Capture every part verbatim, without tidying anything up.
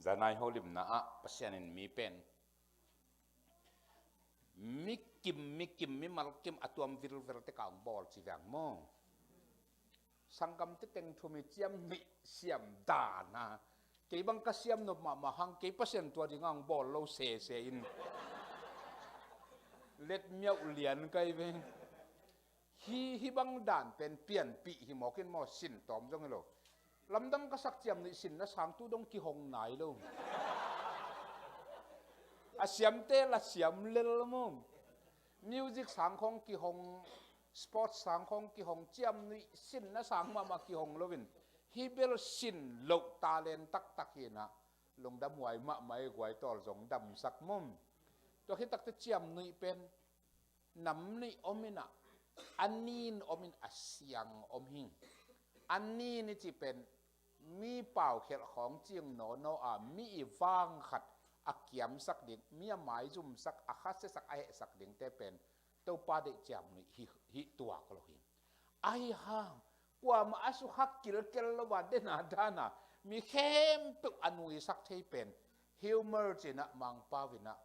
Zanai holimna ah Pasian in mi pen mi kim, mi kim, mi malkim a tuam vilvel te ka hong bawl ci veng maw. Sanggamte teng thum i ciam nuih siam dan a, kei bang ka siam nop mahmah hang, kei Pasian tua ding a hong bawl lo sese in let miauh lian kai ve. Hi, hi bang dan pen pianpih hi mawk in maw, sin tawm zong hi lo. Lamdang ka sak ciam nuih sinna sang tu dong kihong nai lo. A siamte la siam lel maw. Music sang khong kihong, sports sang khong kihong, ciam nuih sinna sang mahmah kihong loin, hi bel sin loh talent taktak hi na, lungdam huai mahmah i guai tawl zong damsak maw. Tua khit takte ciam nuih pen nam nih om in a, a nin om in a siang om hi. A nin i cih pen mi paukhelh khawng cing nawnaw a, mi i vang khat a kiamsak ding, mi a maizumsak, a khasiasak, a hehsak dingte pen Topa deih ciam nuih hi, hi tuak lo hi. Ahi hang kuamah a sukha kilkel lo a, dena dana mi khempeuh a nuisak thei pen humor ci-in a, Mangpau in a,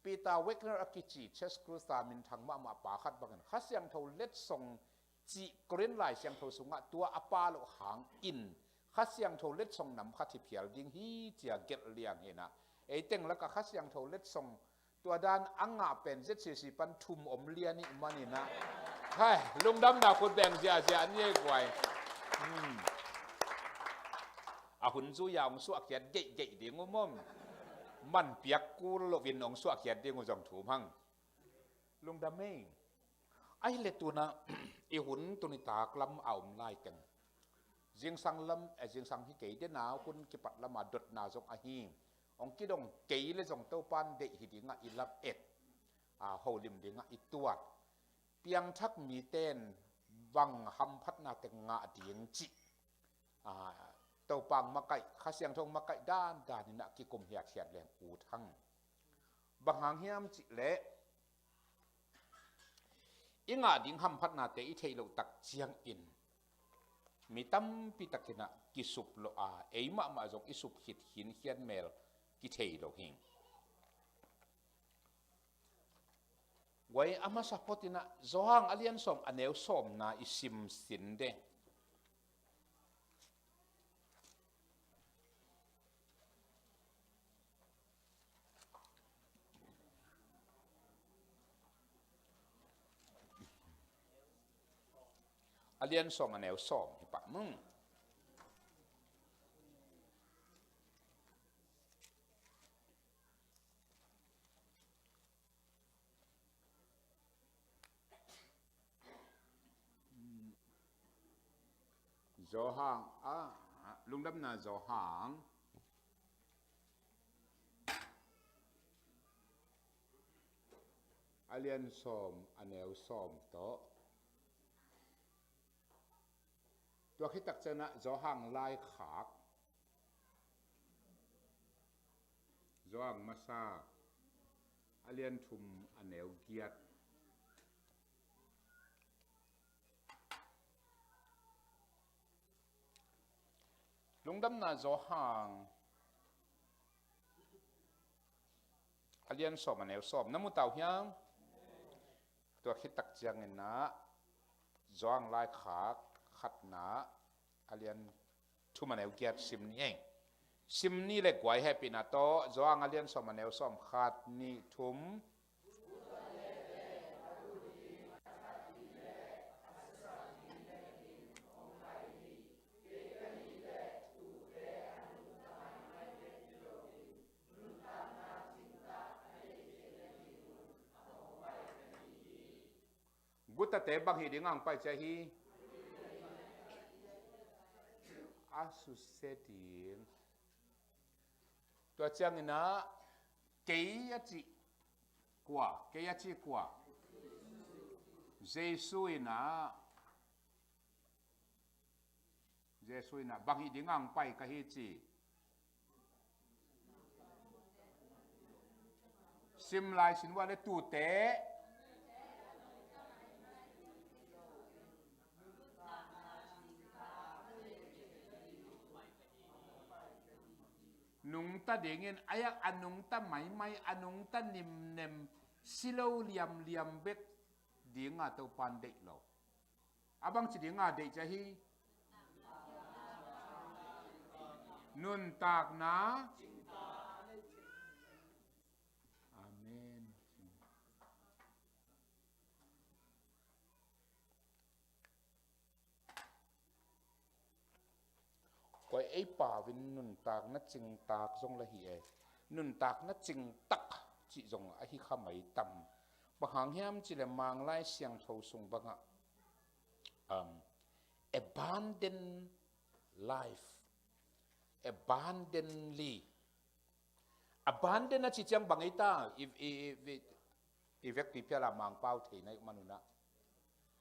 Peter Wagner a kici, Church Crusade minthang mahmah pa khat bangin Kha Siangtho letsong cih Korin Lai Siangtho sungah tua a pa loh hangin Kha Siangtho letsong nam khat hi phial ding hi ci-a gelh liang hi na. Ei teng lakah Kha Siangtho letsong tua dan a ngah pen Z C C pan thum om lian ih man in a. Hai, lungdamna khut beng ziahziah ni ei guai. Hmm. A hun zui-a hong suahkhiat geihgeih ding uh maw. Man piak kul loin hong suahkhiat ding uh zong thum hang. Lungdam ei. Ahi le tuna i hun tuni tak lam a om lai teng, zingsang lam, eh, zingsang hi kei dena hun kipat lama dotna zong ahi. Hong kidong kei le zong Topan deih hi dingah i lam et, a, holim dingah i tuat. Piangthak miten bang hamphatnate ngah ding cih, a, Topa makaih, Kha Siangtho makaih dandan in a kikum hiathiat leng ut hang. Bang hang hiam cih leh i ngah ding hamphatnate i theih loh tak ciangin mi tampi takin a kisup lo a, ei mahmah zong i sup khit khinkhian mel kithei lo hi. Guai, a masa photin a Johan a lian sawm a neu sawmna i sim sin de. A lian sawm a neu sawm hi pah mung. Johan, a, lungdamna Johan a lian sawm a neu sawm tawh. Tua khit tak ciangin a Johan laikhak, Johan masa a lian thum a neu giat. Lungdamna Johan a lian sawm a neu sawm. Na mu tau hiam? Tua khit tak ciangin a Johan laikhak khatna a lian thum a neu giat sim ni ei. Sim ni le guai, hehpihna tawh Johan a lian sawm a neu sawm, khat, nih, thum. Gutate bang hi ding ang pai cia hi. A susia ding. Tua ciangin a kei a cih kua, kei a cih kua. Jesu in a, Jesu in a bang hi ding ang pai ka hi ci. Sim lai sin ua le tute. Nungta dingin, a yak a nungta maimai, a nungta nimnem, si lo liamliam bek dinga Topan deih lo. A bangci dinga deih cia hi. Nuntakna. Amen. Koi ei pau in nuntakna cingtak zong la hi e. Nuntakna cingtak cih zong ahi kha mai tam. Bang hang hiam cih leh Manglai Siangtho sung bangah, um, abundant life, abundantly. Abundant a ci ciang bang ei ta, i, i, i, i vekpi piala Mangpau thei na i manuna.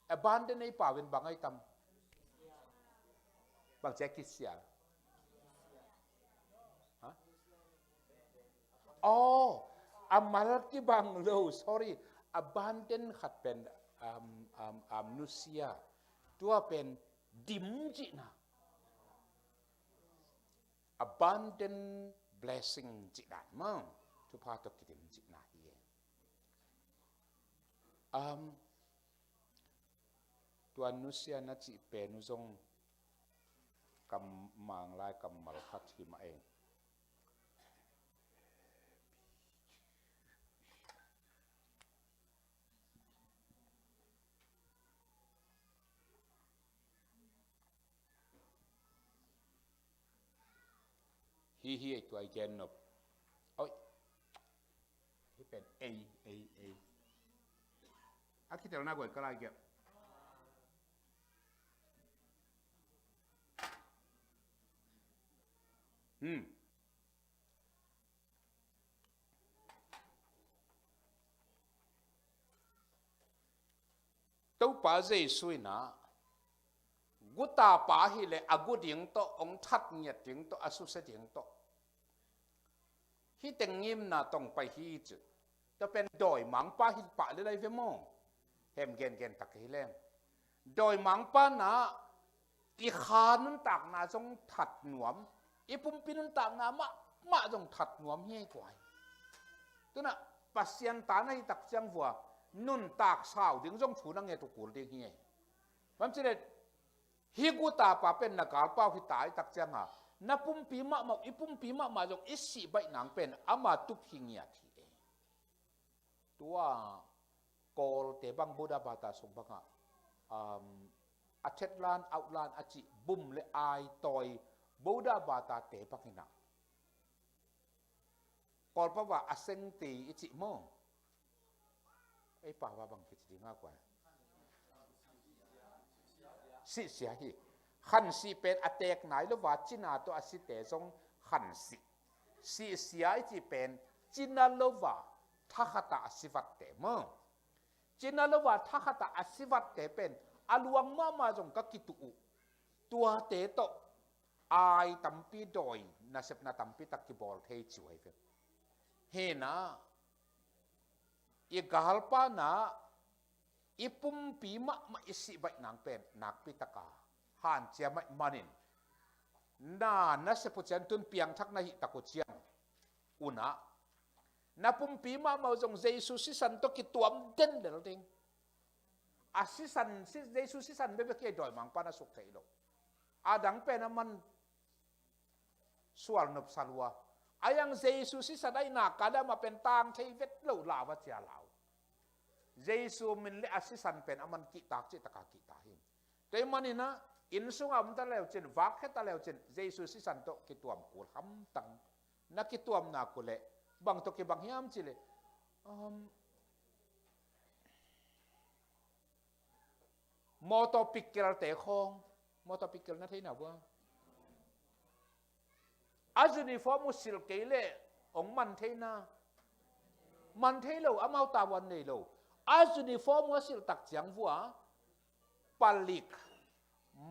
Abundant ei pau in bang ei tam. Bang cia kisia. Ha? Oh, a mal kibang lo, sorry. Abundant khat pen, um, um, um, nusia. Tua pen dim cihna. Abundant blessing cih dan maw. Thupha tawh kidim cihna hi e. Um, tua nusia na cih pen uh zong kam Manglai kammal khat hi mah e. Hi hi ei tua i gen nop. Oi. Hi pen ei, ei, ei. A kitelna guai ka lai giak. Hmm. Topa Jesu in ah gutapa hileh a gu ding tawh, hong that ngiat ding tawh, a susia ding tawh, hih teng ngimna tawh hong pai hi ci. Tua pen dawimangpa hi pah lel lai ve maw? Hem gengen tak hi leng. Dawimangpa in ah i kha nuntakna zong that nuam, i pumpi nuntakna mahmah zong that nuam hi ei guai. Tu in ah Pasian ta na hi tak ciang vua nuntak sau ding zong thu na nget uh kul ding hi ei. Bang ci leh hih gutapa pen na galpa uh hi ta i tak ciang a, na pumpi mahmah, i pumpi mahmah zong i sih baih nang pen ama tup hi ngiat hi ei. Tua Kawlte bang Buddha bata sung bangah, um, a thetlan, outlan a cih bum le ai tawi Buddha batate bang in ah Kawlpau ah a sengte i cih maw? Ei pau ah bang kici ding a guai? Sihsia hi. Khansih pen a teek nai lo a cina tawh a site zong khansih. Sihsia i cih pen cina lo a thakhat ah a si vatte maw? Cina lo a thakhat ah a si vatte pen a luang mahmah zong ka kituh uh. Tuate tawh ai tampi dawi, nasepna tampi tak kibawl thei ci uh hi ve. Hi in ah i galpa in ah i pumpi mahmah i sih baih nang pen nakpi tak a hanciam ahih manin, na nasep uh ciang, tu in piangthak na hih tak uh ciang un ah na pumpi mahmah uh zong Jesu sisan tawh kituam den lel ding. A sisan, si-, Jesu sisan bekbek hi ei, dawimangpa na suk theih loh. A dang pen aman sual nopsa lua. A yang Jesu sisan ahih nak a dah amah pen tang thei vet lo, lau a cia lau. Jesu min le a sisan pen aman kihtak cih tak a kihta hi. Tua ahih manin ah inn sungah om ta leu cin, vak khia ta leu cin, Jesu sisan tawh kituam kul hamtang. Na kituam nak uh leh bang tawh kibang hiam cih leh, um, mawtaw pikkelte khawng, mawtaw pikkel na thei na vua? A uniform uh silh kei leh hong man thei na? Man thei lo, amau tavuan nei lo. A uniform uh a silh tak ciang vua palik,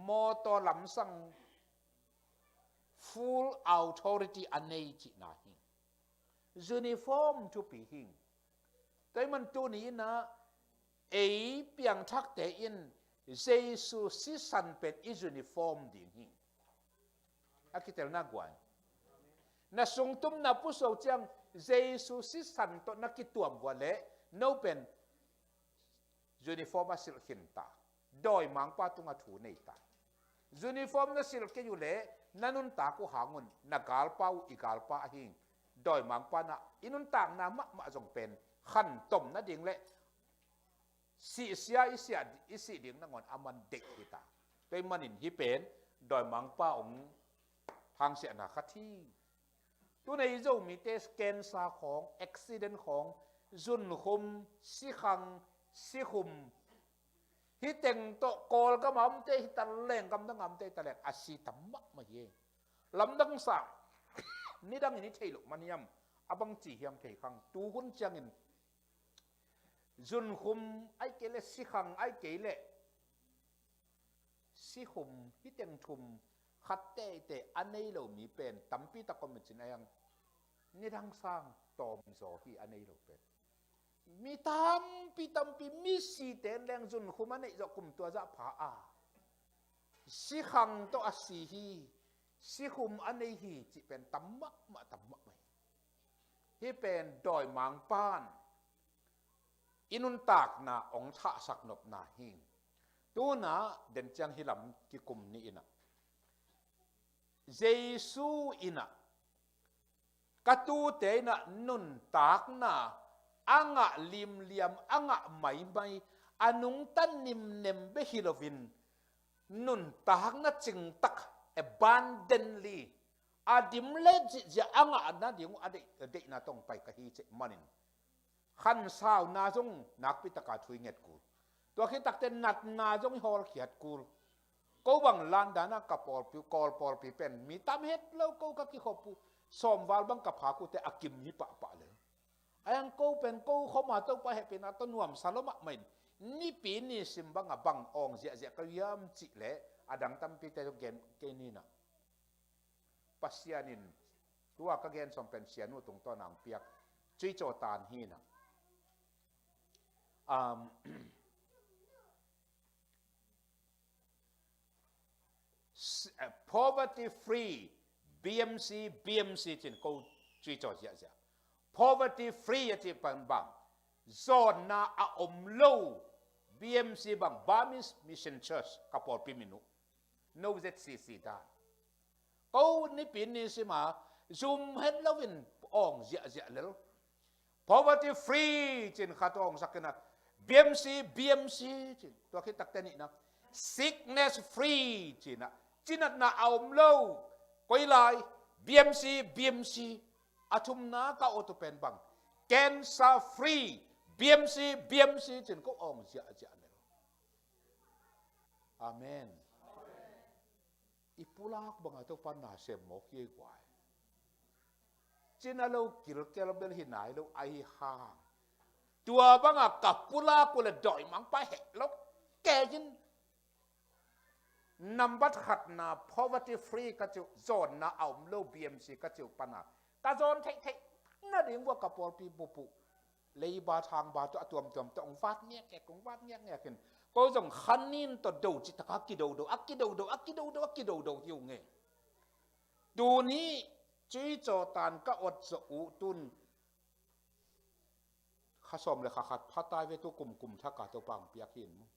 mawtaw lamsang full authority a nei cihna hi. Uniform thupi hi. Tua ahih man tuni in ah ei piangthakte in Jesu sisan pen i uniform ding hi. A kitelna guai. Na sungtum na pusuak ciang Jesu sisan tawh na kituam vua leh no pen uniform a silh khin ta, dawimangpa tungah thu nei ta. Uniform na silh kei uh leh na nuntak uh hang un na galpa uh i galpa ahi dawimangpa na i nuntakna mahmah zong pen khantom nading leh sihsia i sih, i sih ding nangawn a man deih hi ta. Tua ahih manin hih pen dawimangpa hong thangsiahna khat hi. Tuna i Zomite cancer khawng, accident khawng, zunkhum, sikhang, sikhum, hih teng tawh Kawlgam a omte hi ta leng, gamdang a omte hi ta leng, a si tam mahmah hi. Lamdang sang nidangin i theih loh man hiam, a bangci hiam thei khang. Tuhun ciangin zunkhum ahih kei leh sikhang ahih kei leh sikhum, hih teng thum khat teitei a nei lo mi pen tampi tak om in cin a hiang. Nidang sang tawmzaw hi a nei lo pen. Mi tampi tampi, misite in leng zunkhum a neih zawh kum tua zah pha a, sikhang tawh a si hi, sikhum a nei hi cih pen tam mahmah, tam mahmah hi. Hih pen dawimangpa'n i nuntakna hong thahsak nopna hi. Tuna den ciang hih lam kikum ni in ah, Jesu in ah ka tuute in ah nuntakna a ngah limliam, a ngah maimai, a nungta nimnem bek hi loin nuntakna cingtak, abundantly, a dim le ziahziah a ngah nading uh a deih, a deihna tawh hong pai ka hi cih manin khansauna zong nakpi taka thu i nget kul. Tua khit takte natna zong i hawlkhiat kul. Ko bang landan a ka pawlpi, Kawl pawlpi pen mi tam het lo, ko ka kikhop uh sawmval bang ka phak uh teh a kim hi pahpah lel. A hiang ko pen ko khawm a Topa hehpihna tawh nuamsa lua mahmah in, nipi nisim bang a bang awng ziahziah ka hiam cih leh a dang tampite zong gen kei ni in ah. Pasian in tua ka gen sawm pen sianu tungtawn a hong piak Cuicaw Tan hi in ah. Um, s-, eh, poverty free B M C, B M C cin ko Cuicaw ziahziah. Poverty free a cih pen bang, zawnna a om lo B M C bang, Burmese Mission Church, ka pawlpi min uh. No Z C C dan. Ko nipi nisim a zum het loin awng ziahziah lel. Poverty free cin khat awng sak in ah, B M C, B M C cin. Tua khit takte nihna, sickness free cin ah, cinatna a om lo. Koi lai, B M C, B M C. A thumna ka awtu pen bang, cancer free, B M C, B M C cin ko awng ziahziah lel. Amen. I pulak banga Topa na sem mawk hi ei guai. Cina lo kilkel bel hi nai lo ahi hang. Tua banga ka pulak uh le dawimangpa heh lo. Kei in nambat khatna poverty free ka cih uh, zawnna a om lo B M C ka cih uh pana ka zawn theihtheih nading vua ka pawlpi bup uh. Leiba thangba tawh a tuamtuam tawh hong vat ngiakngiak, hong vat ngiakngiak in. Ko zong khanin tawh do cih taka a kidodo, a kidodo, a kidodo, a kidodo hi uh ngei. Tuni Cuicaw Tan ka ot zawh uh tun kha sawm le kha khat pha tai ve, tu kum kum thak a Topa hong piak hi in maw.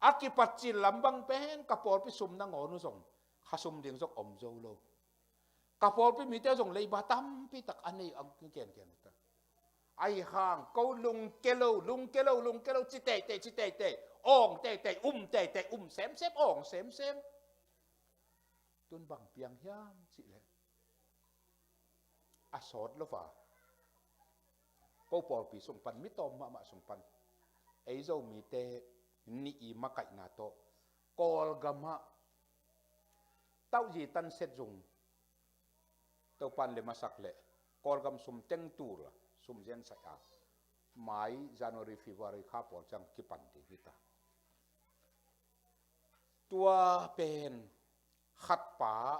A kipat cil lam bang pen ka pawlpi sum nangawn uh zong kha sum ding zong om zo lo. Ka pawlpi mite zong leiba tampi tak a nei a kigengen uh ta. Ahi hang ko lungke lo, lungke lo, lungke lo, ci teitei, ci teitei, awng teitei, um teitei, um semsem, awng semsem. Tun bang piang hiam cih leh a sawt lo va, ko pawlpi sung pan, mi tawm mahmah sung pan ei Zomite nih i makaihna tawh Kawlgam ah tauhzi tanset zung Topan le masak leh Kawlgam sum teng tul a sum zen sai a, mai January, February kha pawl ciang kipan ding hi ta. Tua pen khatpa,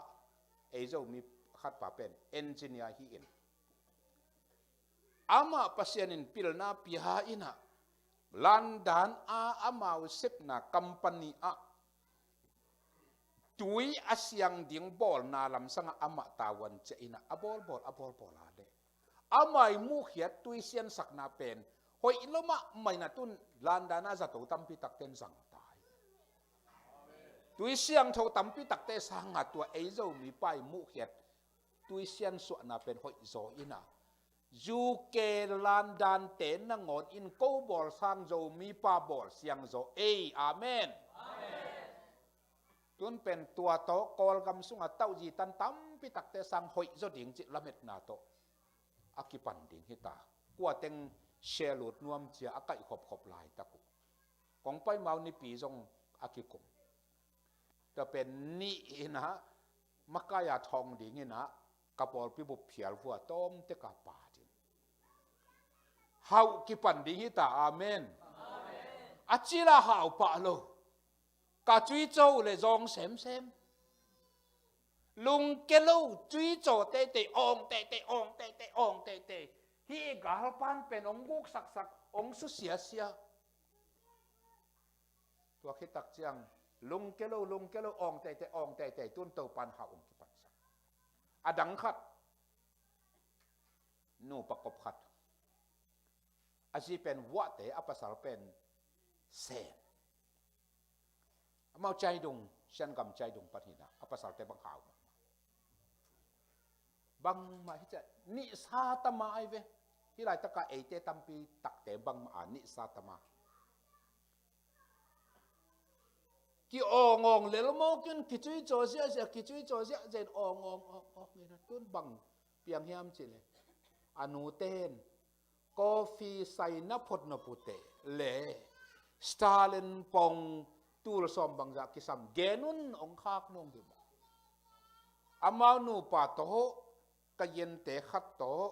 ei Zomi khatpa pen engineer hi in, amah Pasian in pilna pia in ah, London a amau sepna company ah tui a siang ding bawlna lam sangah amah tavuan ciah inah a bawlbawl, a bawlbawl a leh amah i muhkhiat tui siansakna pen hoih lo mahmah inah tun London ah zato tampi takte in zang ta hi. Tui siangtho tampi takte sangah tua ei Zomi pa i muhkhiat tui siansuahna pen hoih zaw inah U K London te nangawn in ko bawl sang Zomi pa bawl siang zaw ei. Amen. Tun pen tua tawh Kawlgam sungah tauhzi tan tampi takte sang hoih zaw ding cih lametna tawh a kipan ding hi ta. Kua teng sia lut nuam cia a kaih khopkhop laitak uh kong paimau nipi zong a kikum. Tua pen nih inah makai a thawng ding inah ka pawlpi bup phial vua tawmte ka pa ding hauh kipan ding hi ta. Amen. A cila hau pah lo. Ka cuicaw le zawng semsem. Lungke lo, cuicaw teitei, awng teitei, awng teitei, awng teitei. Hih i galpan pen ong guk saksak, ong su siasia. Tua khit tak ciang lungke lo, lungke lo, awng teitei, awng teitei, tun Topan hau ong kipansak. A dang khat nupa kop khat. A zi pen vuahte, a pasal pen sem. Amau Caidung, Siangam Caidung pan hi inah a pasalte bang hau mahmah. Bangmah hi ciah nih sa tama ai ve. Hih laitaka eite tampi takte bangmah a nih sa tama. Ki awngawng lelmawk in kicuicaw ziahziah, kicuicaw ziahziah in awngawng awngawng in a tun bang piang hiam cih leh a nute in coffee saina phot nop uh teh le Stalin pong tul sawm bangzah kisam gen un, ong khak nung hi maw. Amau nupa tawh ka yente khat tawh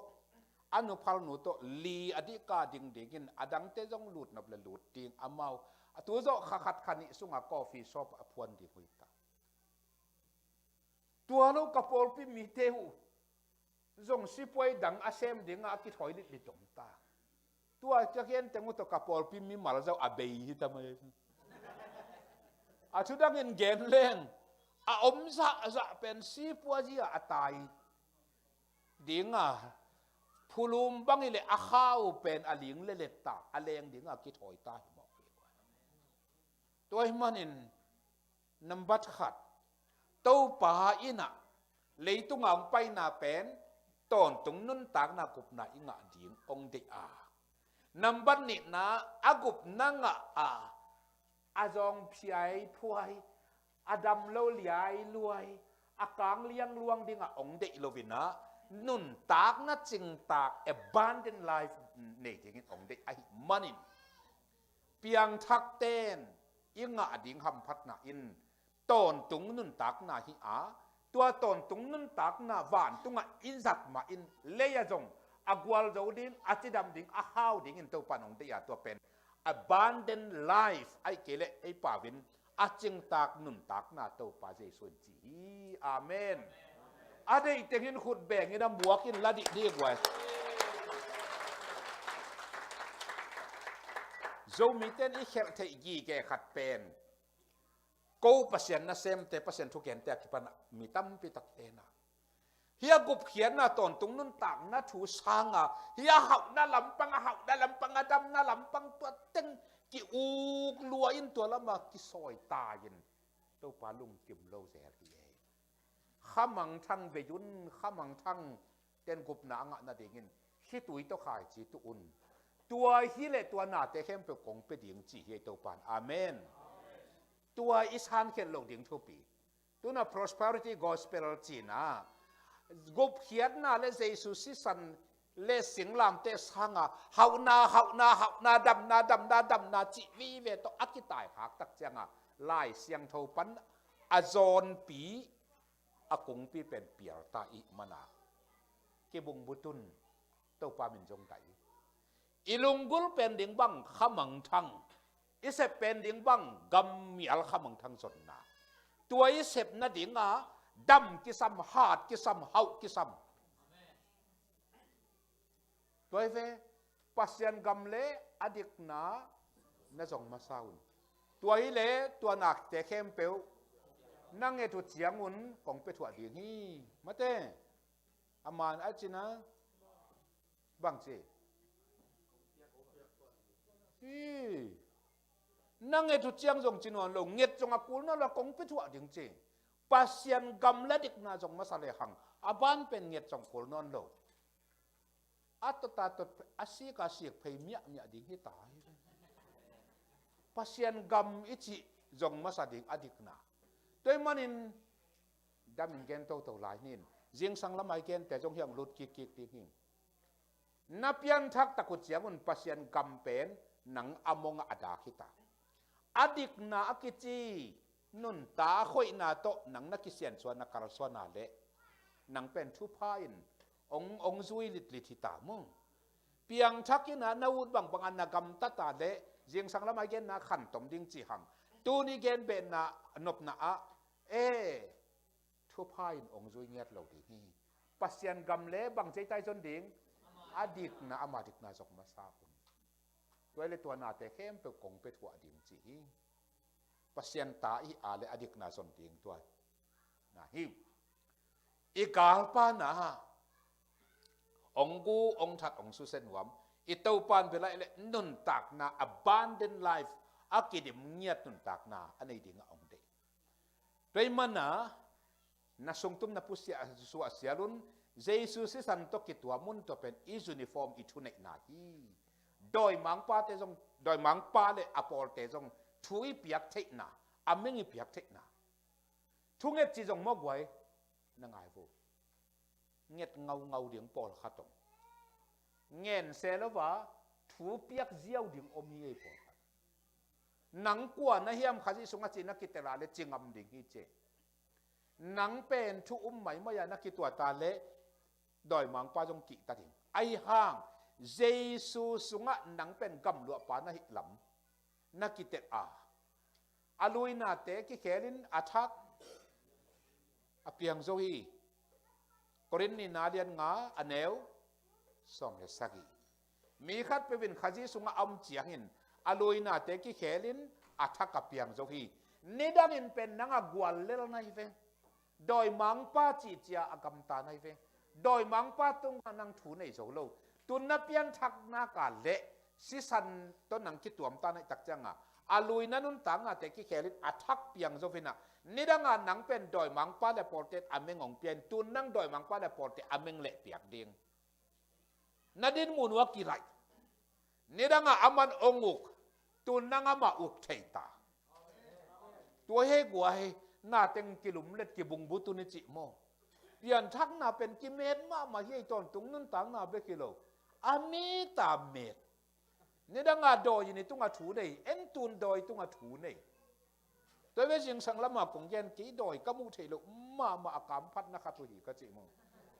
a nuphalnu tawh li a dihka dingding in a dangte zong lut nop le lut ding amau a tu zawh kha khat kha nih sungah coffee shop a phuan ding uh hi ta. Tua lo ka pawlpi mite uh zong sipuai dang a sem dingah a kithawi litlit om ta. Tua ka gen teng uh tawh ka pawlpi mimal zau a bei hi ta mai. A thudangin gen leng a om zahzah pen sipuai zia a tai dinga phulum bang i le a khau pen a ling le let ta, a leng dinga kithawi ta hi mawk hi. Tua hi manin nambat khat, Topa inah leitunga hong paina pen tawntung nuntakna gupna i ngah ding hong deih a, nambat nihna a gupna ngah a, a zawng phiai phuai, a dam lo liai luai, a kang liang luang dingah hong deih lo inah nuntakna cingtak, abundant life nei dingin hong deih ahih manin piangthakten i ngah ding hamphatna in tawntung nuntakna hi a, tua tawntung nuntakna vantungah i zat mah in lei a zong a gualzo ding, a cidam ding, a hau dingin Topa in hong deih a, tua pen abundant life ahih kei leh ei pau in a cingtak nuntakna Topa Jesu in ci hi. Amen. A deih tengin khut bengin a muakin la dih dih guai. Zomite in i khelh theih gige khat pen ko Pasian nasemte, Pasian thugente a kipan mi tampi takte na hi a gupkhiatna, tawntung nuntakna thu sanga hi a hauhna lampang, a hauhna lampang, a damna lampang tua teng ki-uk lua in tua lama kisawi ta in Topa lungkim lo zel hi ei. Khamangthang vei un, khamangthang ten gupna a ngah nadingin khitui tawh khaici tuh un. Tua hi leh tua nate khempeuh kong pia ding ci hi ei Topan. Amen. Tua i sankhiat loh ding thupi. Tuna prosperity gospel cina gupkhiatna le Jesu sisan le singlamteh sanga hauhna, hauhna, hauhna, damna, damna, damna cih vive tawh a kitaikhak tak cianga Lai Siangtho pan a zawnpi, a kungpi pen pialta ih mana kibungbutun Topa min zong daih. I lunggulh pen ding bang khamangthang, i sep pen ding bang gammial khamangthang zonna. Tua i sep nadinga dam kisam, hat kisam, hauh kisam. Tua hi ve, Pasian gam le a dikna na zong masa un. Tua hi le tua nakte khempeuh Na nget uh ciangun kong pia thuah ding hi. Mate. A man a cina. Bang ci. Hi. Na nget uh ciang zong ci nawn lo. Nget zong a kul nawn lo, kong pia thuah ding ci. Pasian gam le dikna zong masa lehang a ban pen nget zong kul nawn lo. A tot a tot, a sik a sik phei miahmiah ding hi ta hi. Pasian gam i cih zong masa ding a dikna. Tua ahih manin damin gen toto lai ning. Zingsang lamah i gente zong hiang lut kikkik ding hi. Na pianthak tak uh ciangun Pasian gam pen nang a mong ah a dak hi ta. A dikna a kici nuntak hoihna tawh nang na kisiansuan, na kalsuan a leh nang pen thupha in ong, ong zui litlit hi ta maw. Piangthak in ah na ut bangbang a na gamtat a leh zingsang lamah i genna khantom ding ci hang. Tuni gen behna nopna ah, e, thupha in ong zui ngiat lo ding hi. Pasian gam le bang ci-a i zon ding? A dikna, ama dikna zong masa un. Tua le tua nate khempeuh kong pia thuah ding ci hi. Pasian ta i hih a le a dikna zon ding tua na hi. I galpa na ong gu, ong that, ong susia nuam. I Topa in bia lai le nuntakna, abundant life, a kidim ngiat nuntakna a nei dingah ong deih. Tua ahih manin na sungtum na pusuah sial un, Jesu sisan tawh kituam un. Tua pen i uniform, i thuneihna hi. Dawimangpate zong, dawimangpa le a pawlte zong thu i piak theihna, a meng i piak theihna. Thunget ci zong maw guai, na ngai vo. Nget ngaungau ding pawlkhat om. Ngen se lo a thu piak ziau ding om hi ei pawlkhat. Nang kua na hiam, Khazih sungah ci na kitel a le ci ngam ding hi ci. Nang pen thu um maimai a na kituat a le dawimangpa zong kihta ding. Ahih hang Jesu sungah nang pen gamluahpa na hih lam na kitel a, a luinate kikhelin a thak a piang zo hi. Korin nihna lian nga, a neu sawm le sagih. Mi khatpeuh in Khazih sungah a om ciangin a luinate kikhelin a thak a piang zo hi. Nidangin pen nang a guallel na hi ve. Dawimangpa cihcia a gamta na hi ve. Dawimangpa tungah nang thu nei zo lo. Tun na pianthak nak a le sisan tawh nang kituamta na hih tak ciangah a luina nuntaknate kikhelin a thak piang zo hi in ah, nidangah nang pen dawimangpa le pawlte a meng ong pia in, tun nang dawimangpa le pawlte a meng le piak ding. Na dinmun uh a kilaih. Nidangah aman ong uk, tun nang amah uk thei ta. Tua hi guai, na teng kilumlet kibungbut un i cih maw. Pianthakna pen kimet mahmah hi ei, tawntung nuntakna bek hi lo. A met a met. Nidangah dawi in i tungah thu nei, en tun dawi tungah thu nei. Tua ve, zingsang lamah kong gen, kei dawi ka muh theih loh mahmah a kamphatna khat uh hi ka cih maw.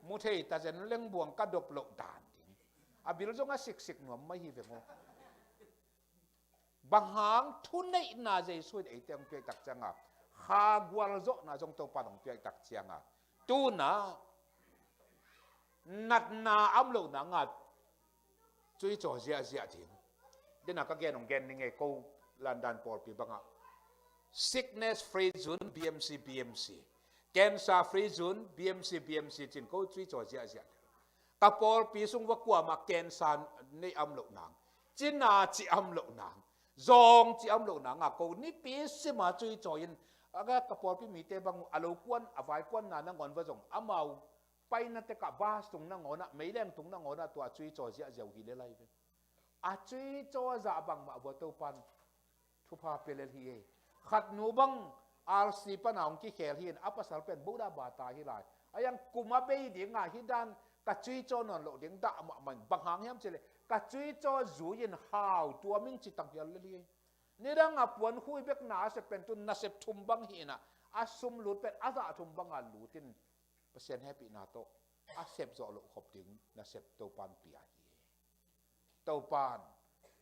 Mu thei ta zen leng buang ka dop loh dan ding. A bil zong a siksik nuam mai hi ve maw. Bang hang? Thuneihna Jesu in eite hong piak tak ciangah, kha gualzawhna zong Topa in hong piak tak ciangah, tu-in ah natna a om loh nangah cuicaw ziahziah ding. Dena ka gen hong gen ning ei, ko London pawlpi bangah sickness free zone, B M C, B M C. Cancer free zone, B M C, B M C ci-in ko cuicaw ziahziah ding. Ka pawlpi sung va kuamah cancer nei a om loh nang, cina ci a om loh nang, zawng ci a om loh nangah ko nipi sima cuicaw in, a ka, ka pawlpi mite bang uh a lo kuan, a vai kuanna nangawn va zong, amau paina tekah bus tung nangawnah, meileng tung nangawnah tua a cuicaw ziahziah uh hi le lai ve. A cuicaw zah bangmah vua Topan thupha pia lel hi ei. Khat nu bang R C pana hong kikhel hi in, a pasal pen Buddha bata hi lai. A yang kum a bei dingah hih dan ka cuicaw nawn loh ding dah mahmah in, bang hang hiam cih leh ka cuicaw zui-in hau tuam ing ci tanghial lel hi ei. Nidangah puankhui bek na a sep pen tu-in nasep thum bang hi in ah, a sum lut pen a zah thum bangah lut in, Pasian hehpihna tawh a sep zawh loh khop ding nasep Topan pia hi ei. Topan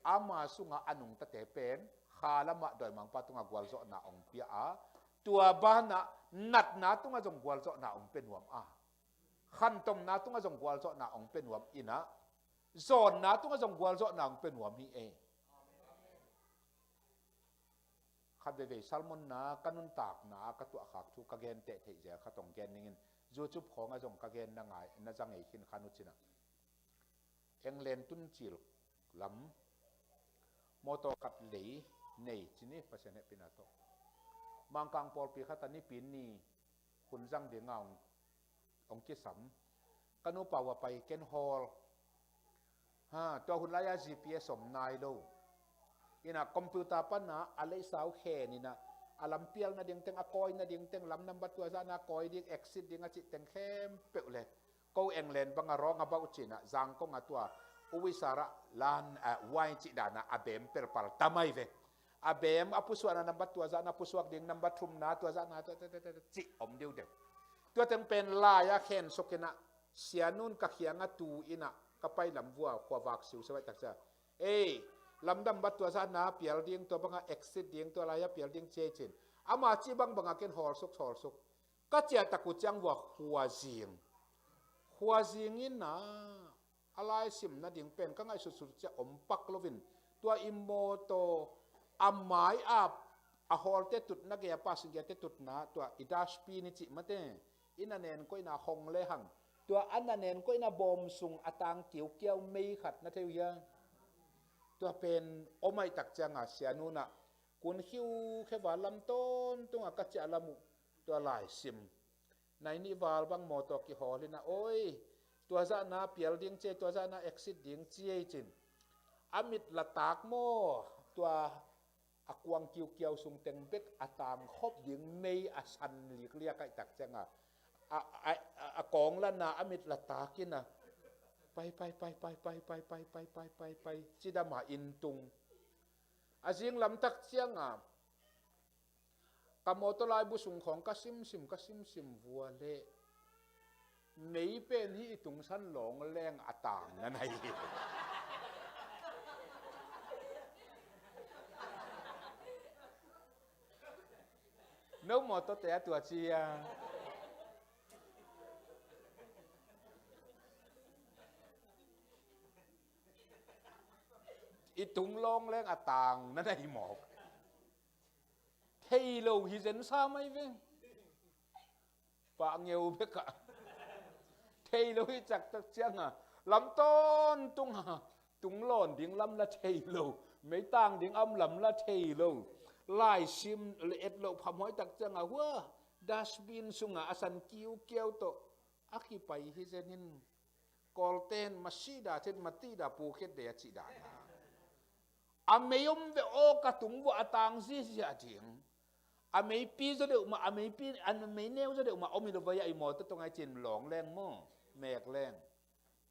ama sungah a nungtate pen kha lamah dawimangpa tungah gualzawhna hong pia a, tua banah natna tungah zong gualzawhna hong pia nuam a, khantomna tungah zong gualzawhna hong pia nuam in ah, zawnna tungah zong gualzawhna hong pia nuam hi ei. khat veivei sermon-na ka nuntakna ah ka tuahkhak thu ka gen teh theih zel khat hong gen ning in, YouTube khawngah zong ka gen na ngai, na za ngei khin khan uh cinah. England tuncil lam mawtaw khat lei nei ci ni, Pasian hehpihna tawh. Mangkang pawlpi khat ah Nipi ni hun zang dingah hong, hong kisam. Ka nupa uh a pai ken hawl. Ha, tua hun lai-a G P S om nai lo. Inah computer panah a leisau khen inah a lampial nading teng, a kawi nading teng, lam nambat tua zahna a kawi ding, exit ding a cih teng khempeuh le. Ko England banga wrong about cinah zangkong a tua uwisara lan, ah, wai cih dana a bem pelpal tamai ve. A bem a pusuakna nambat tua zahna pusuak ding, nambat thumna tua zahna tua, tua, tua, tua, tua, cih om deuhdeuh. Tua teng pen lai-a khen suk inah sianun ka khianga tu inah ka pai lam vua khuavak siusiau aih takcia. Ei, lamdam bat tua zahna pial ding, tua banga exit ding, tua lai-a pial ding ci ei cin. Ama cih bangbanga ken hawlsuk hawlsuk. Ka ciahtak uh ciang vua khuazing. Khuazing inah a laisim nading pen ka ngaihsutsut ciah om pak loin. Tua i mawtaw a mai-ah a hawlte tutna gei a passenger-te tutna tua i dustbin i cih mate. I na nen koihna hong lehang. Tua a na nen koihna bawm sung a tang kiukiau mei khat na thei uh hia? Tua pen om aih tak cianga sianunah kun khiukhe val lam tawntunga ka ciah lam uh tua laisim. Nai nih val bang mawtaw kihawl inah, oi, tua zahna pial ding ci ei, tua zahna exit ding ci ei cin. A mit la tak maw, tua a kuang kiukiau sung teng bek a tang khop ding mei a san likliak aih tak cianga. A, a, a, a kawng lana a mit la tak inah. Pai, pai, pai, pai, pai, pai, pai, pai, pai, pai, pai, cidama inn tung. A zing lam tak cianga. Ka mawtaw laibu sung khawng ka simsim, ka simsim vua leh. Mei pen hih i tungsan lawngleng a tang na na hi. No mawtawte a tua cia. I tung lawngleng a tang na na hi mawk. Thei lo hi zen sa mai ve. Pah ngeu bekah. Thei lo hi caktak cianga lam tawntunga tung lawn ding lam la thei lo. Meitang ding am lam la thei lo. Laisim le et loh phamawh tak cianga hua dustbin sunga a san kiukiau tawh a kipai hi zenin. Kawlten masida chet matida pukhet dei a cih dana. A mei om ve aw ka tung vua a tang ziazia ding. A meipi zaw deuh mah, a meipi, a mei neu zaw deuh mah om hi lo vai a i mawtaw tawh ngai cin lawngleng maw, mekleng.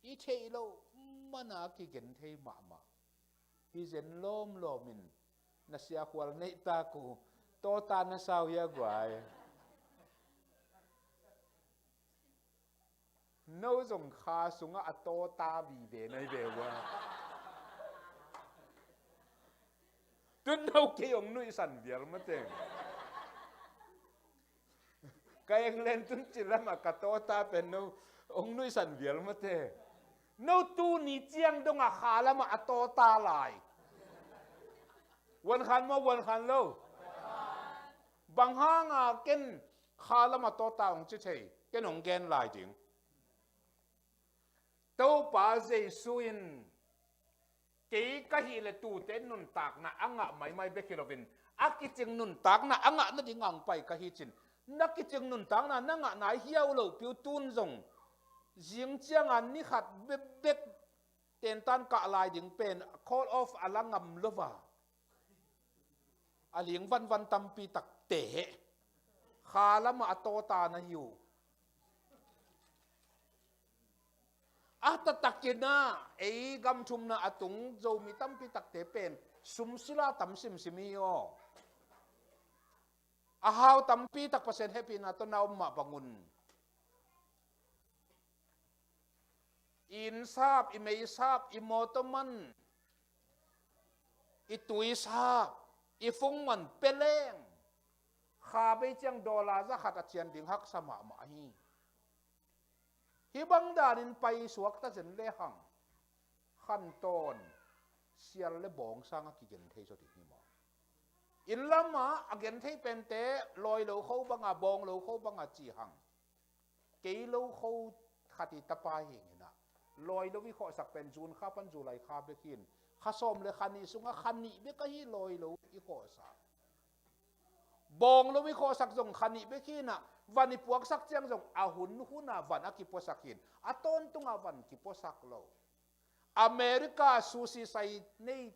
I theih loh mana kigen thei mahmah. Hi zen lawmlawmin na siakhual neihtak uh tawta na sau hia guai. No zong kha sungah a tawta vive na hi ve ua. Tun no kei hong nuihsan vial mate. Ka England tun cilamah ka tawta pen no hong nuihsan vial mate. No tuni ciang dongah kha lamah a tawta lai. Vuan khan maw, vuan khan lo? Bang hanga ken kha lamah tawta hong ci thei, ken hong gen lai ding. Topa Jesu in kei ka hih leh tute nuntakna a ngah maimai bek hi loin a kicing nuntakna a ngah nading ang pai ka hi cin. Na kicing nuntakna na ngah nai hiau lohpi uh tun zong zing cianga ni khat bekbek tentan kah lai ding pen call off a la ngam lo va. A ling vanvan tampi takte kha lamah a tawta na hi uh. A taktakin ah ei gam thumna a tung Zomi tampi takte pen sum sila tam simsim hi aw. A hau tampi tak Pasian hehpihna tawh na om mah bangun. I inn sap, i mei sap, i mawtaw man, i tui sap, i fung man peleng. Kha bei ciang dollar za khat a cian ding haksa mahmah hi. Hih bang danin pai suakta zen lehang khantawn sial le bawng sangah kigen thei zaw ding hi maw? Inn lamah a genthei pente lawi lo kho banga, bawng lo kho banga ci hang. Kei lo kho khat i tapa hi inah, lawi lo i khawhsak pen June kha pan July kha bek hi in, kha sawm le kha nih sungah kha nih bek ahi lawi lo i khawhsak. Bawng lo i khawhsak zong kha nih bek hi inah, van i puaksak ciang zong a hun hunah van a kipuasak hi in, a tawntungah van kipuasak lo. America sushi sai nei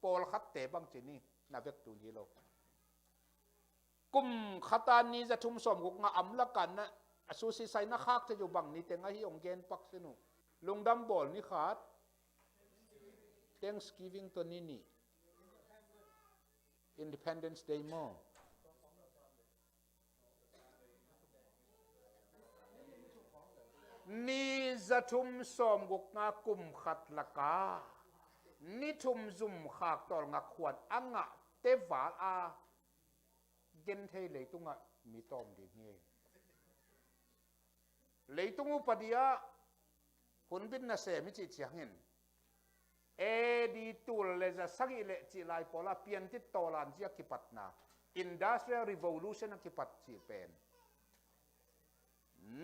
pawlkhatte bang ci ni, na vek tun hi lo. Kum khata ni za thum sawm guk nga amlakah na, a sushi sai na khak thei uh bang ni teng ahi hong gen pak sin uh. Lungdam bawl ni khat, Thanksgiving tawh ni nih, Independence Day maw. Ni za thum sawm guk nga kum khat laka ni thum zum khak tawlnga khuan a ngah teval a genthei leitungah mi tawm ding hi. Leitung upadi ah hunbit nasem i cih ciangin A D tul le za sagih le cih lai pawla piantit tawlan ci a kipatna, Industrial Revolution a kipat cih pen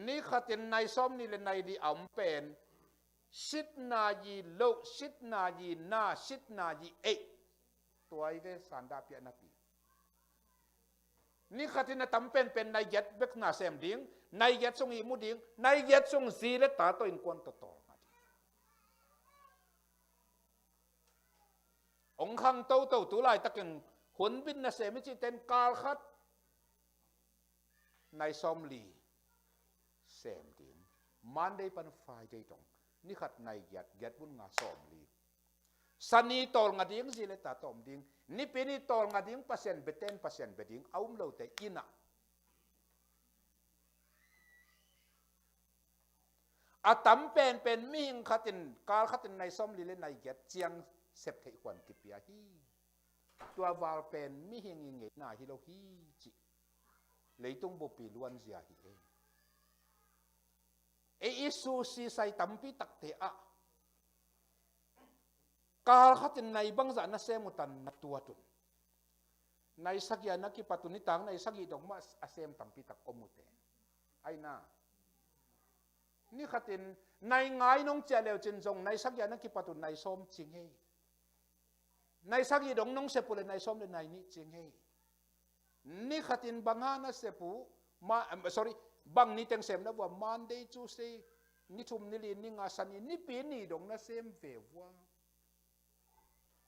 ni khatin nai sawm nih le nai li a om pen, sitna yi loh, sitna yi na, sitna yi eih, tua i ve sanda piah napi. Ni khatin a tam penpen nai giat bek na sem ding, nai giat sung ihmu ding, nai giat sung zi le ta tawh innkuan tawh tawlnga ding. Hong khang toto tu laitakin hunbit nasem i cihten kal khat nai sawm li sem ding. Monday pan Friday dong ni khat nai giat, giat bun nga sawm li. Sani tawlnga ding, zi le ta tawm ding. Nipi ni tawlnga ding, Pasian beten Pasian be ding a um lote inah, a tam penpen mihing khatin kal khatin nai sawm li le nai giat ciang sep theih khuan kipia hi. Tua val pen mihing i ngeina hi lo hi cih leitung buppi luanzia hi e. Ei i sushi sai tampi takte ah kal khatin nai bangzah na sem uh tan na tuat un. Nai sagih a na kipat uh nitak nai sagih dong mah a sem tampi tak om uh te. Aina, ni khatin nai nga in hong ciah leu cin zong nai sagih a na kipat uh nai sawm cing hei. Nai sagih dong nong sep uh le nai sawm le nai nih cing hei. Ni khatin bang a na sep uh, ma, em, sorry, bang ni teng sem na vua, Monday, Tuesday, ni thum, ni li, ni nga, sani, nipi ni dong na sem ve vua.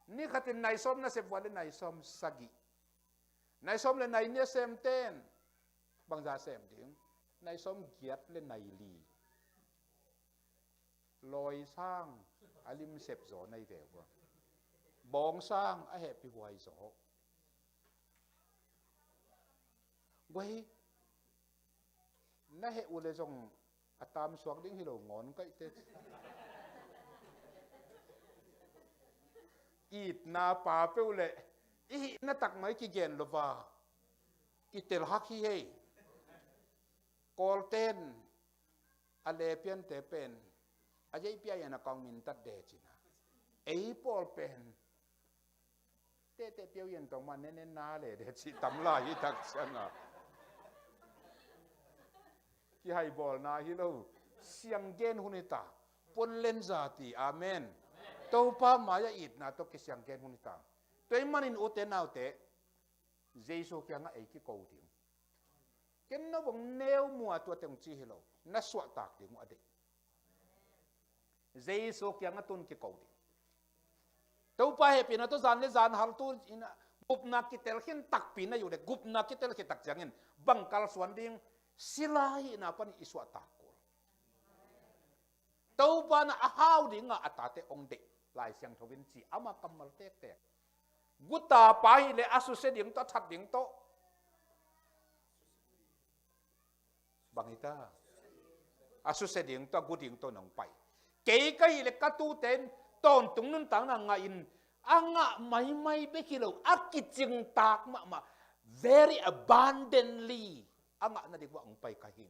Ni khatin nai sawm na sep vua le nai sawm sagih. Nai sawm le nai nih a sem ten bangza sem ding? Nai sawm giat le nai li. Lawi sang a limsep zaw na hi ve uh a, bawng sang a hehpih huai zaw. Guai, na heh uh le zong a tamsuak ding hi lo ngawn kaihte. Itna pa peuh le i hihna takmai kigen lo va, kitel hak hi hei. Kawlten a lepiante pen a yeihpia ian a kong mintat de cina. Ei pawl pen tete piau ian tong ma nene na le de ci tam lai hi tak cianga. Kihai bawlna hi lo. Sianggen hun hi ta. Pon len za ti. Amen. Topa mai-ah itna tawh kisianggen hun hi ta. Tua ahih manin ute naute, Jesu kiangah ei kiko ding. Ken no bang neu mua tua teng ci hi lo. Na suahtak ding uh a deih. Jesu kiangah tun kiko ding. Topa hehpihna tawh zan le zan haltu in gupna kitel khin takpi na uh le gupna kitel khit tak ciangin bang kalsuan ding, sila hihna pan i suahtak kul. Topa na a hau dingah a tate hong deih Lai Siangtho in ci ama kammal tektek. Guta pa hi le a susia ding tawh a that ding tawh bang hi ta? A susia ding tawh a gu ding tawh nong pai. Kei ka hi le ka tute in tawntung nuntakna ngah in a ngah maimai bek hi lo a kicingtak mahmah, very abundantly a ngah nading uh a hong pai ka hi.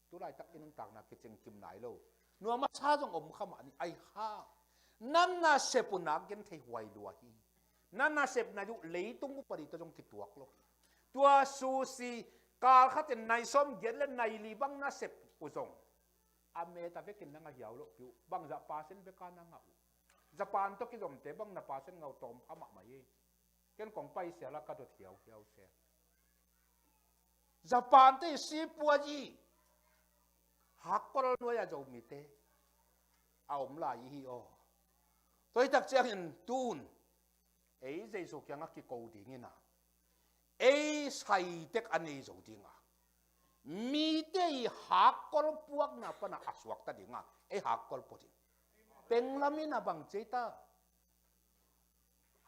Tulaitak i nuntakna kicing kim nai lo. Nuam a sa zong om kha mah ni ai ha. Nan na sep uh nak genthei huai lua hi. Na nasepna uh leitung upa dih tawh zong kituak lo hi. Tua sushi kal khatin nai sawm giat le nai li bang nasep uh zong a met a vekin na ngah hiau loh pi uh. Bang zah percent bek a na ngah uh. Japan tawh kizomte bang na percent ngah uh tawm kha mahmah hi. Ken kong paisial a ka dot hiauhiau se. Japan te i sipuai i hakkol nuai a Zomite a om lai i hi aw. Tua hi tak ciangin tun ei Jesu kiangah kiko dingin a, ei saitek a nei zo ding a, mite i hakkol puakna pana a suakta ding a, ei hakkol pua ding. Penglam in a bang ci ei ta?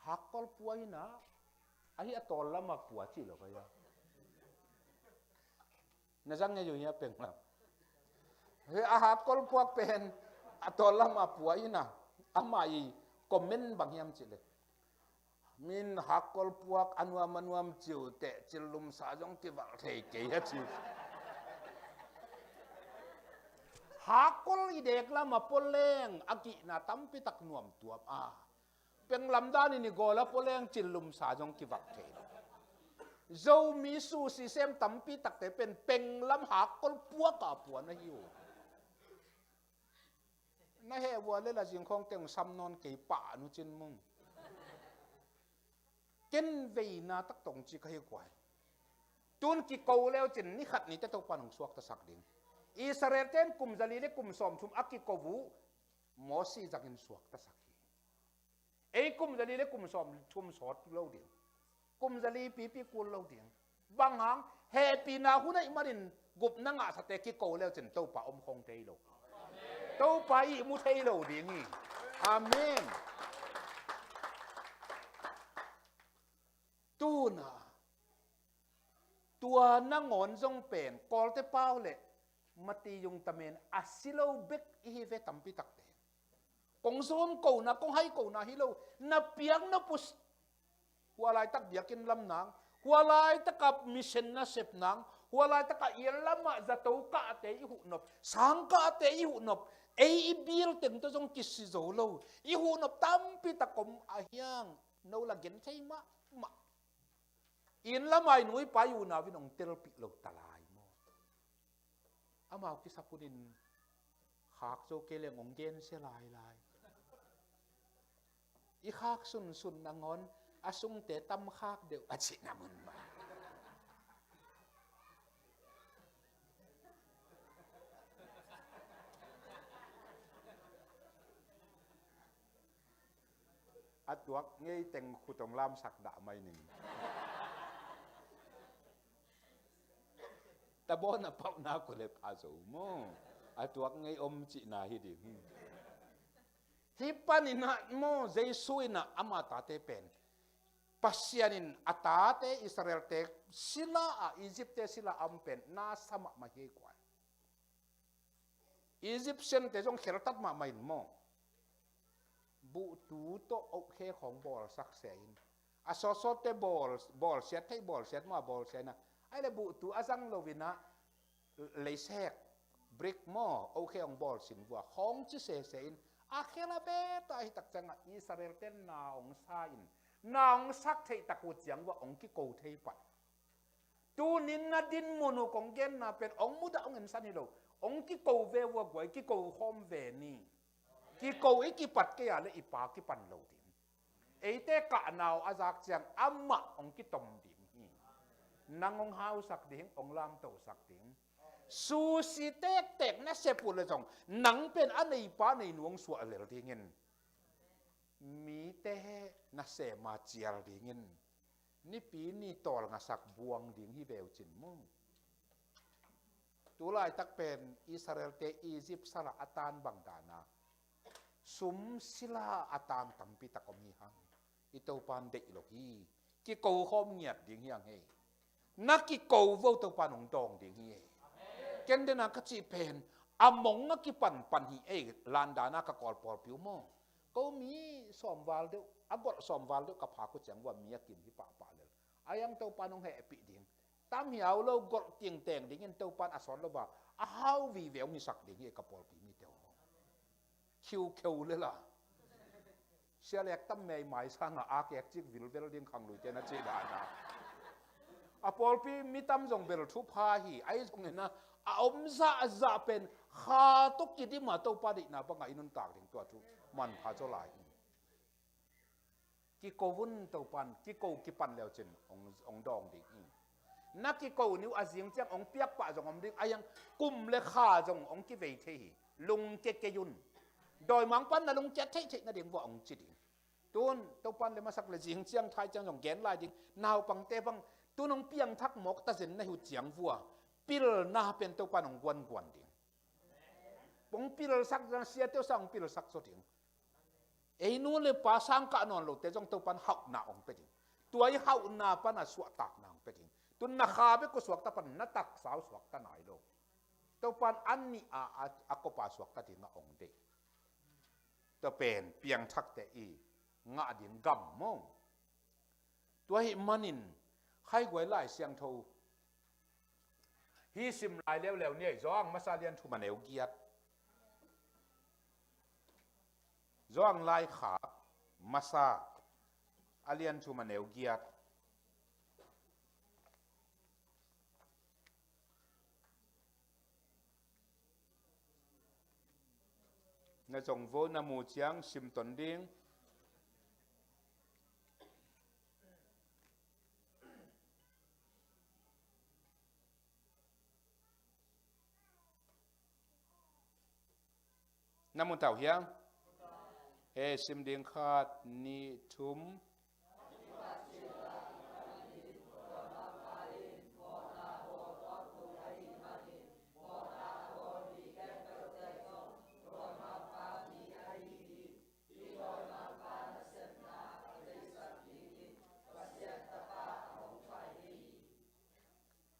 Hakkol pua in a, ahi a tawl lam a pua cih lo ka ia. Na zang ngei uh hia penglam? He, a hakkol puak pen a tawl lam a pua in a, amah i comment bang hiam cih le, min hakkol puak a nuam a nuam ciu teh cillum sa zong kivalh thei kei a ci. Hakkol i dek lam a pua leng a gihna tampi tak nuam tuam a, penglam danin i gawl a pua leng cillum sa zong kivalh thei lo. Zomi sushi sem tampi takte pen penglam hakkol puak a pua na hi uh. Na heh vua le la zing khawng teng sam nawn kei pah nu cin mung. Ken veina tak tawh ci ka hi kuai. Tun kiko leu cin ni khat ni te Topa nong suaktasak ding. Israel ten kum zali le kum sawm thum a kiko uh Mosi zangin suaktasak hi. Ei kum zali le kum sawm thum sawt lo ding. Kum zali pipi kul lo ding. Bang hang, hehpihna hun ahih manin gupna ngahsate kiko leu cin Topa om khong thei lo. Topa ihmu thei lo ding hi. Amen. Tuna tua nangawn zong pen Kawlte pau le Mati yung tamen a si lo bek i hi ve tampi takte. Kong zom kona, kong hai kona hi lo, na piak na pus. Hua laitak biakinn lam nang, hua laitaka mission nasep nang, hua laitaka i lamah zato kahte i huhnop, sang kahte i huhnop, ei i bil teng tawh zong kisi zo lo, i huhnop tampi tak om a hiang, no la gen thei mahmah. Inn lamah i nu i pa i unau in hong telpih lo ta lai maw? Amau kisap hunin khak zo kei leng hong gensia lailai. I khak sunsun nangawn a sungte tam khak deuh a cihna mun mah. A tuak ngei teng khut hong lamsak dah mai ning. Tabawn a pauhna kule pha zo maw? A tuak ngei om cihna hi ding hi. Hih paninah maw, Jesu inah ama tate pen Pasian in a tate Israelte sila a, Egyptte sila a om pen na sa mahmah hi ei kuai. Egyptiante zong kheltat mahmah in maw? Buhtu tawh ohkhe khawng bawlsak se in, a sawtsawtte bawl, bawlsiat theih bawlsiat maw a bawlsia inah, ahih leh buhtu a zang lo inah leisek, brick maw, ohkhe hong bawlsin vua khawng ci sese in, a khel a beta hi tak ciangah Israelte na hong sa in, na hong sak theih tak uh ciang vua hong kiko thei pah. Tunin na dinmun uh kong genna pen hong mudah hong ensan hi lo. Hong kiko ve vua guai, kiko khawm ve ni. Kiko i kipat kei a le i pa kipan lo ding. Eite kahna uh a zak ciang amah hong kitom ding hi. Nang hong hausak ding, hong lamtosak ding. Sushi tektek na sep uh le zong nang pen a neipa neinu hong suah lel dingin, mite na sema cial dingin, nipi ni tawlngasak buang ding hi veu cin maw? Tulaitak pen Israelte Egypt salah a tan bang dana sum sila a tan tampi tak om hi hang. I Topan deih lo hi. Kiko khawm ngiat ding hi hang hei. Na kiko vo Topan hong dawng ding hi hei. Ken dena ka cih pen a mong a kipanpan hi ei. Landana ka kawl pawlpi uh maw? Ko mi sawmval deuh, a golh sawmval deuh ka phak uh ciang vua mi a kim hi pahpah lel. A hiang Topan hong hehpih ding. Tam hiau lo golh tingteng dingin Topan a sawt lo va a hau vive hong hisak ding hi ei ka pawlpi mite aw. Khiukheu lela. Sia lek tam mei mai sangah a kek cik vilvel ding khangluite na cih dana. A pawlpi mi tam zong bel thupha hi, ahi zongin a, a om zahzah pen kha tawh kidim a Topa deihna bangah i nuntak ding tua thu manpha zaw lai hi. Kiko vun Topan, kiko kipan leucin hong, hong dawng ding hi. Na kiko ni uh a zing ciang hong piak pah zong om ding, a hiang kum le kha zong hong kivei thei hi. Lungkia kei un. Dawimangpan na lungkia theihtheih nading vua hong ci ding. Tun Topan le masak le zing ciang thai ciang zong gen lai ding. Naupangte bang tun hong piangthak mawk ta zen na hi uh ciang vua pilna pen Topan hong guanguan ding. Hong pilsak, siate uh sang hong pilsak zaw ding. Ei nu le pa sang kah nawn lote zong Topan hauhna hong pia ding. Tua i hauhna pana suahtakna hong pia ding. Tun na kha bek uh suakta pan na taksa uh suakta nai lo. Topan a nih a, a, a kopa suakta dingah hong deih. Tua pen piangthakte i ngah ding gam maw. Tua ahih manin khaiguai Lai Siangtho hih sim lai leuleu ni ei, Johan masa lian thum a neu giat. Johan laikhak masa a lian thum a neu giat. Na zong vo na mu ciang sim ton ding. Na mu tau hiam? He, sim ding khat, nih, thum.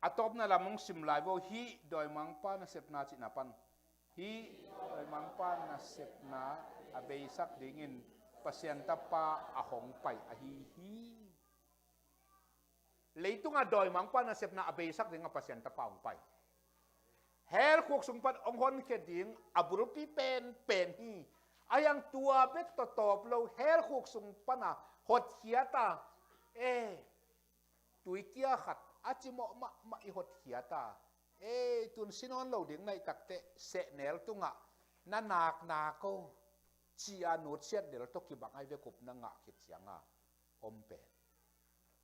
A tawpna lam hong sim lai vo, hih dawimangpa nasepna cihna pan. Hih dawimangpa nasepna a beisak dingin Pasian Tapa a hong pai ahi hi. Leitunga dawimangpa nasepna a beisak dingah Pasian Tapa hong pai. Hell khuk sung pan hong honkhia ding a bulpi penpen hi. A hiang tua bek tawtawp lo, hell khuk sung pana hotkhiata, e, tuikia khat a cimawh mahmah i hotkhiata, e, tun si nawn lo ding naih takteh sehnel tungah na naknak o, ci-a nutsiat del tawh kibang ai ve, gupna ngah khit cianga om pen.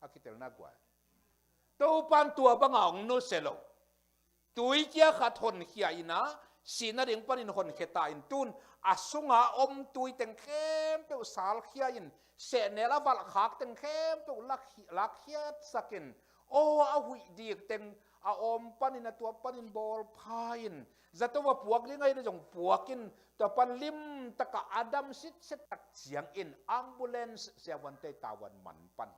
A kitelna guai. Topan tua banga hong nusia lo. Tuikia khat honkhia inah, sihna ding panin honkhia ta in tun, a sunga om tui teng khempeuh salkhia in, sehnel a valhkhak teng khempeuh lakkhiatsak in, aw a huih dik teng a awm panin a tuap panin bawlpha in, zato a puak ding ahi le zong puak in, tua pan limtaka a dam sitset tak ciangin ambulance siavuante tavuan man pan.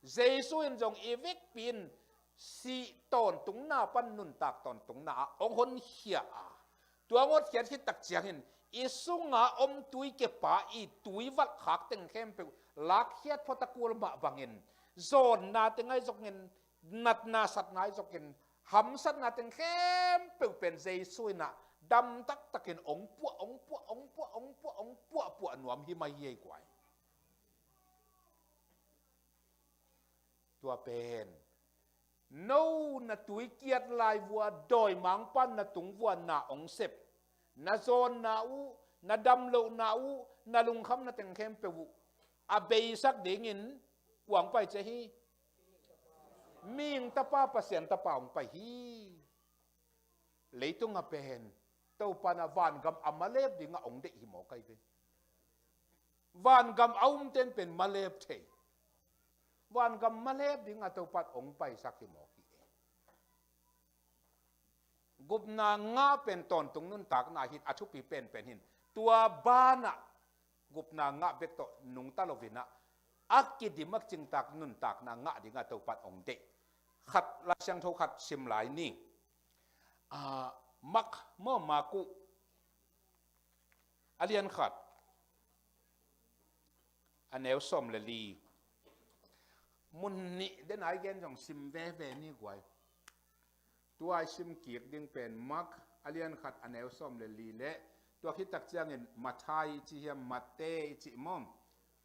Jesu in zong i vekpi in sih tawntungna pan nuntak tawntungna ah hong honkhia a, tua hong hotkhiat khit tak ciangin i sunga om tui kepa i tui valhkhak teng khempeuh lakkhiat phot a kul mah bangin, zawnna teng ahi zongin, natna satna ahi zongin, hamsatna teng khempeuh pen Jesu inah dam taktakin hong puah, hong puah, hong puah, hong puah, hong puahpuah nuam hi mai hi ei guai. Tua pen no na tuikiat lai vua dawimangpa na tung vua na hong sep, na zawnna uh, na damlohna uh, na lungkhamna teng khempeuh uh a beisak dingin kua hong pai ci hi? Mihing Tapa, Pasian Tapa hong pai hi. Leitunga pen Topa na vangam a malep dingah hong deih hi mawk ahi ve. Vangam a umten pen malep thei. Vangam malep dingah Topa hong paisak hi mawk hi. Gupna ngah pen tawntung nuntakna hi a thupi penpen hi. Tua banah gupna ngah bek tawh nungta loinah a kidim a cingtak nuntakna ngah dingah Topa hong deih. Khat, Lai Siangtho khat sim lai ni. Ah, Mak, maw, Mak uh a lian khat a neu sawm le li. Mun nih den ai gen zong sim veve ni guai. Tua i sim kik ding pen Mak a lian khat a neu sawm le li le Tua khit tak ciangin Matthai i ci hiam, Mate i ci maw?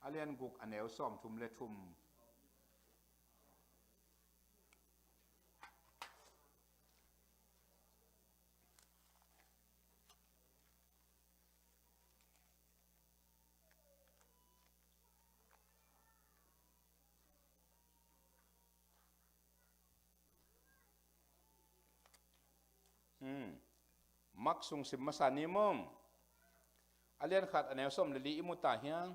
A lian guk a neu sawmthum le thum. Hmm. Mak sung sim masa ni maw? A lian khat a neu sawm le li i mu ta hiang.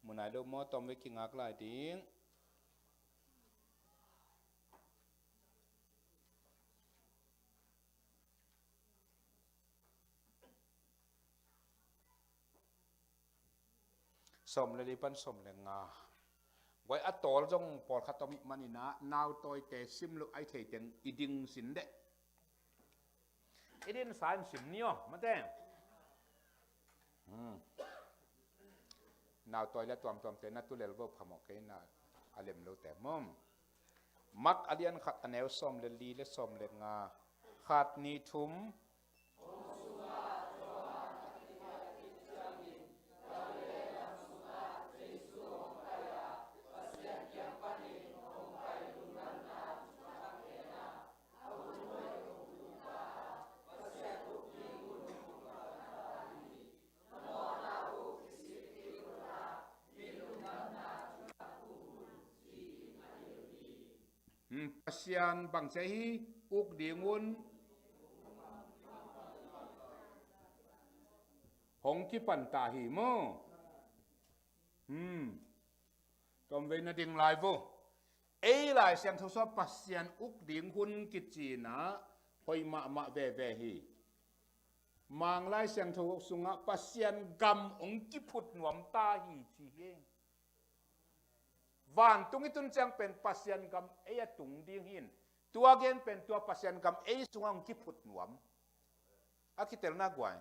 Mu nai lo maw, tawm ve kingak lai ding. Sawm le li pan sawm le nga. Guai a tawl zong pawlkhat om ih manin ah, nautawite sim loh a i thei teng i ding sin deh. I din sa in sim ni aw, mate. Hmm. Nautawi le tuamtuamte na tu lel vo phamawh kei na a lem lote maw. Mak a lian khat a neu sawm le li le sawm le nga. Khat, nih, thum. Hmm, Pasian bang ci hi, uk ding un. Hong kipan ta hi maw. Hmm. Tawm vei na ding lai vo. Ei Lai Siangtho sua Pasian uk ding hun kici-in ah hoih mahmah veve hi. Mang Lai Siangtho sungah Pasian gam hong kiphut nuam ta hi ci hi. Vantung i tun ciang pen Pasian gam ei a tung ding hi in, tua gen pen tua Pasian gam ei sungah hong kiphut nuam. A kitelna guai.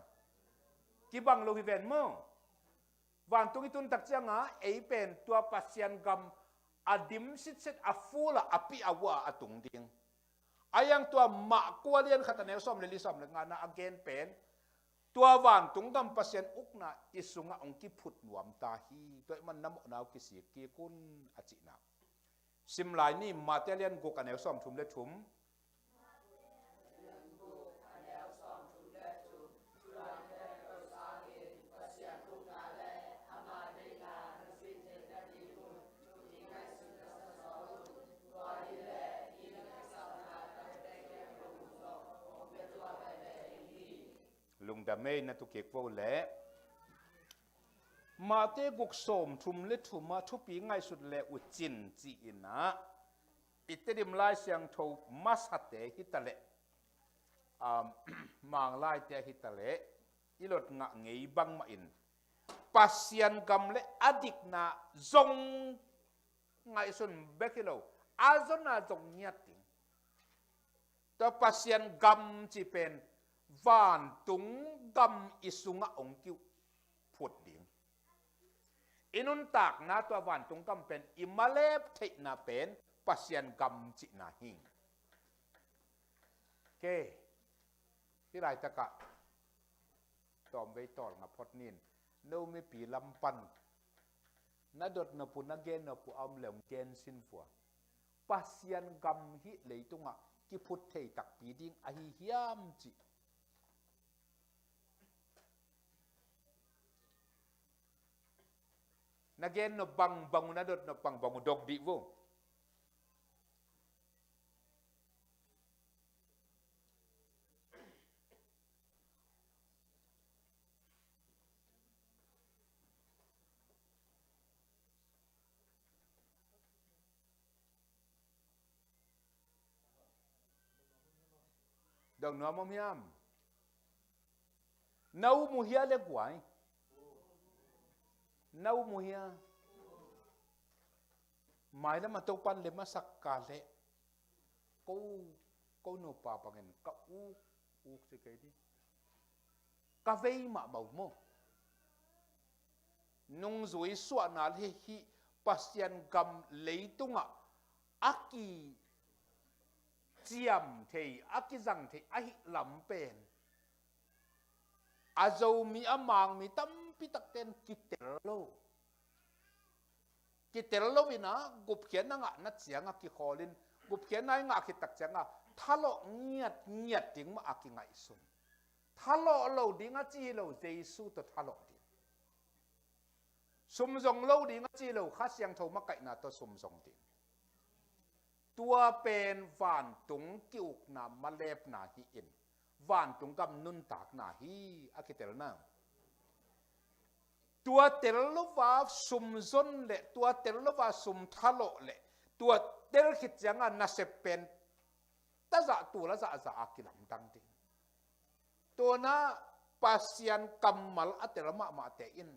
Kibang lo hi ven maw. Vantung i tun tak ciangah ei pen tua Pasian gam a dim sitset, a ful a, a pih a vua a tung ding. A iang tua Marka lian khat a neu sawm le li sawm le nga na a gen pen, tua vantung gam Pasian ukna i sungah hong kiphut nuam ta hi. Tua ih man na mawhna uh kisik kik un a cihna. Sim lai ni, Mate lian guk a neu sawm thum le thum. Lungdam ei, na tu kik vo leh. Mate guk sawm thum le thum ah thupi ngaihsut le uh cin ci-in ah i Tedim Lai Siangtho masate hi ta leh, um, Mang Laite hi ta leh, i lot ngah ngei bangmah in Pasian gam le a dikna zong ngaihsun bek hi lo, a zonna zong ngiat ding. Tua Pasian gam cih pen vantung gam i sungah hong kiphut ding. I nuntakna tua vantung gam pen i malep theihna pen Pasian gam cihna hi. Ke, hih laitakah tawmvei tawlnga phot nin, no mipi lam pan na dot nop uh, na gen nop uh a om leh hong gen sin vua. Pasian gam hih leitungah kiphut thei takpi ding ahi hiam cih na gen nop bangbang uh, na dot nop bangbang uh dok dih vo. Dong nuam om hiam? Na um uh hia le guai? Na um uh hia? Mailam a Topan lem a sak ka leh ko, ko nupa bangin ka uk uk ci kei dih. Ka vei mahmah uh maw. Nungzui suahna le hih Pasian gam leitungah a kiciam thei, a kizang thei ahih lam pen a Zomi a Mangmi tampi takte in kitel lo. Kitel lo in a, gupkhiatna ngahna ciang a kikhawl in, gupkhiatna i ngah khit tak ciang a, thalawh ngiatngiat ding mah a kingaihsun. Thalawh lo ding a ci hi lo, Jesu tawh thalawh ding. Sum zong lo ding a ci lo, Kha Siangtho makaihna tawh sum zong ding. Tua pen vantung ki-ukna malepna hi in, vantung gam nuntakna hi a kitelna. Tua tel lo va sum zon le, tua tel lo va sum thalawh le, tua tel khit ciang a nasep pen tazah tul a zahzah a kilamdang ding. Tua na Pasian kammal a tel mahmahte in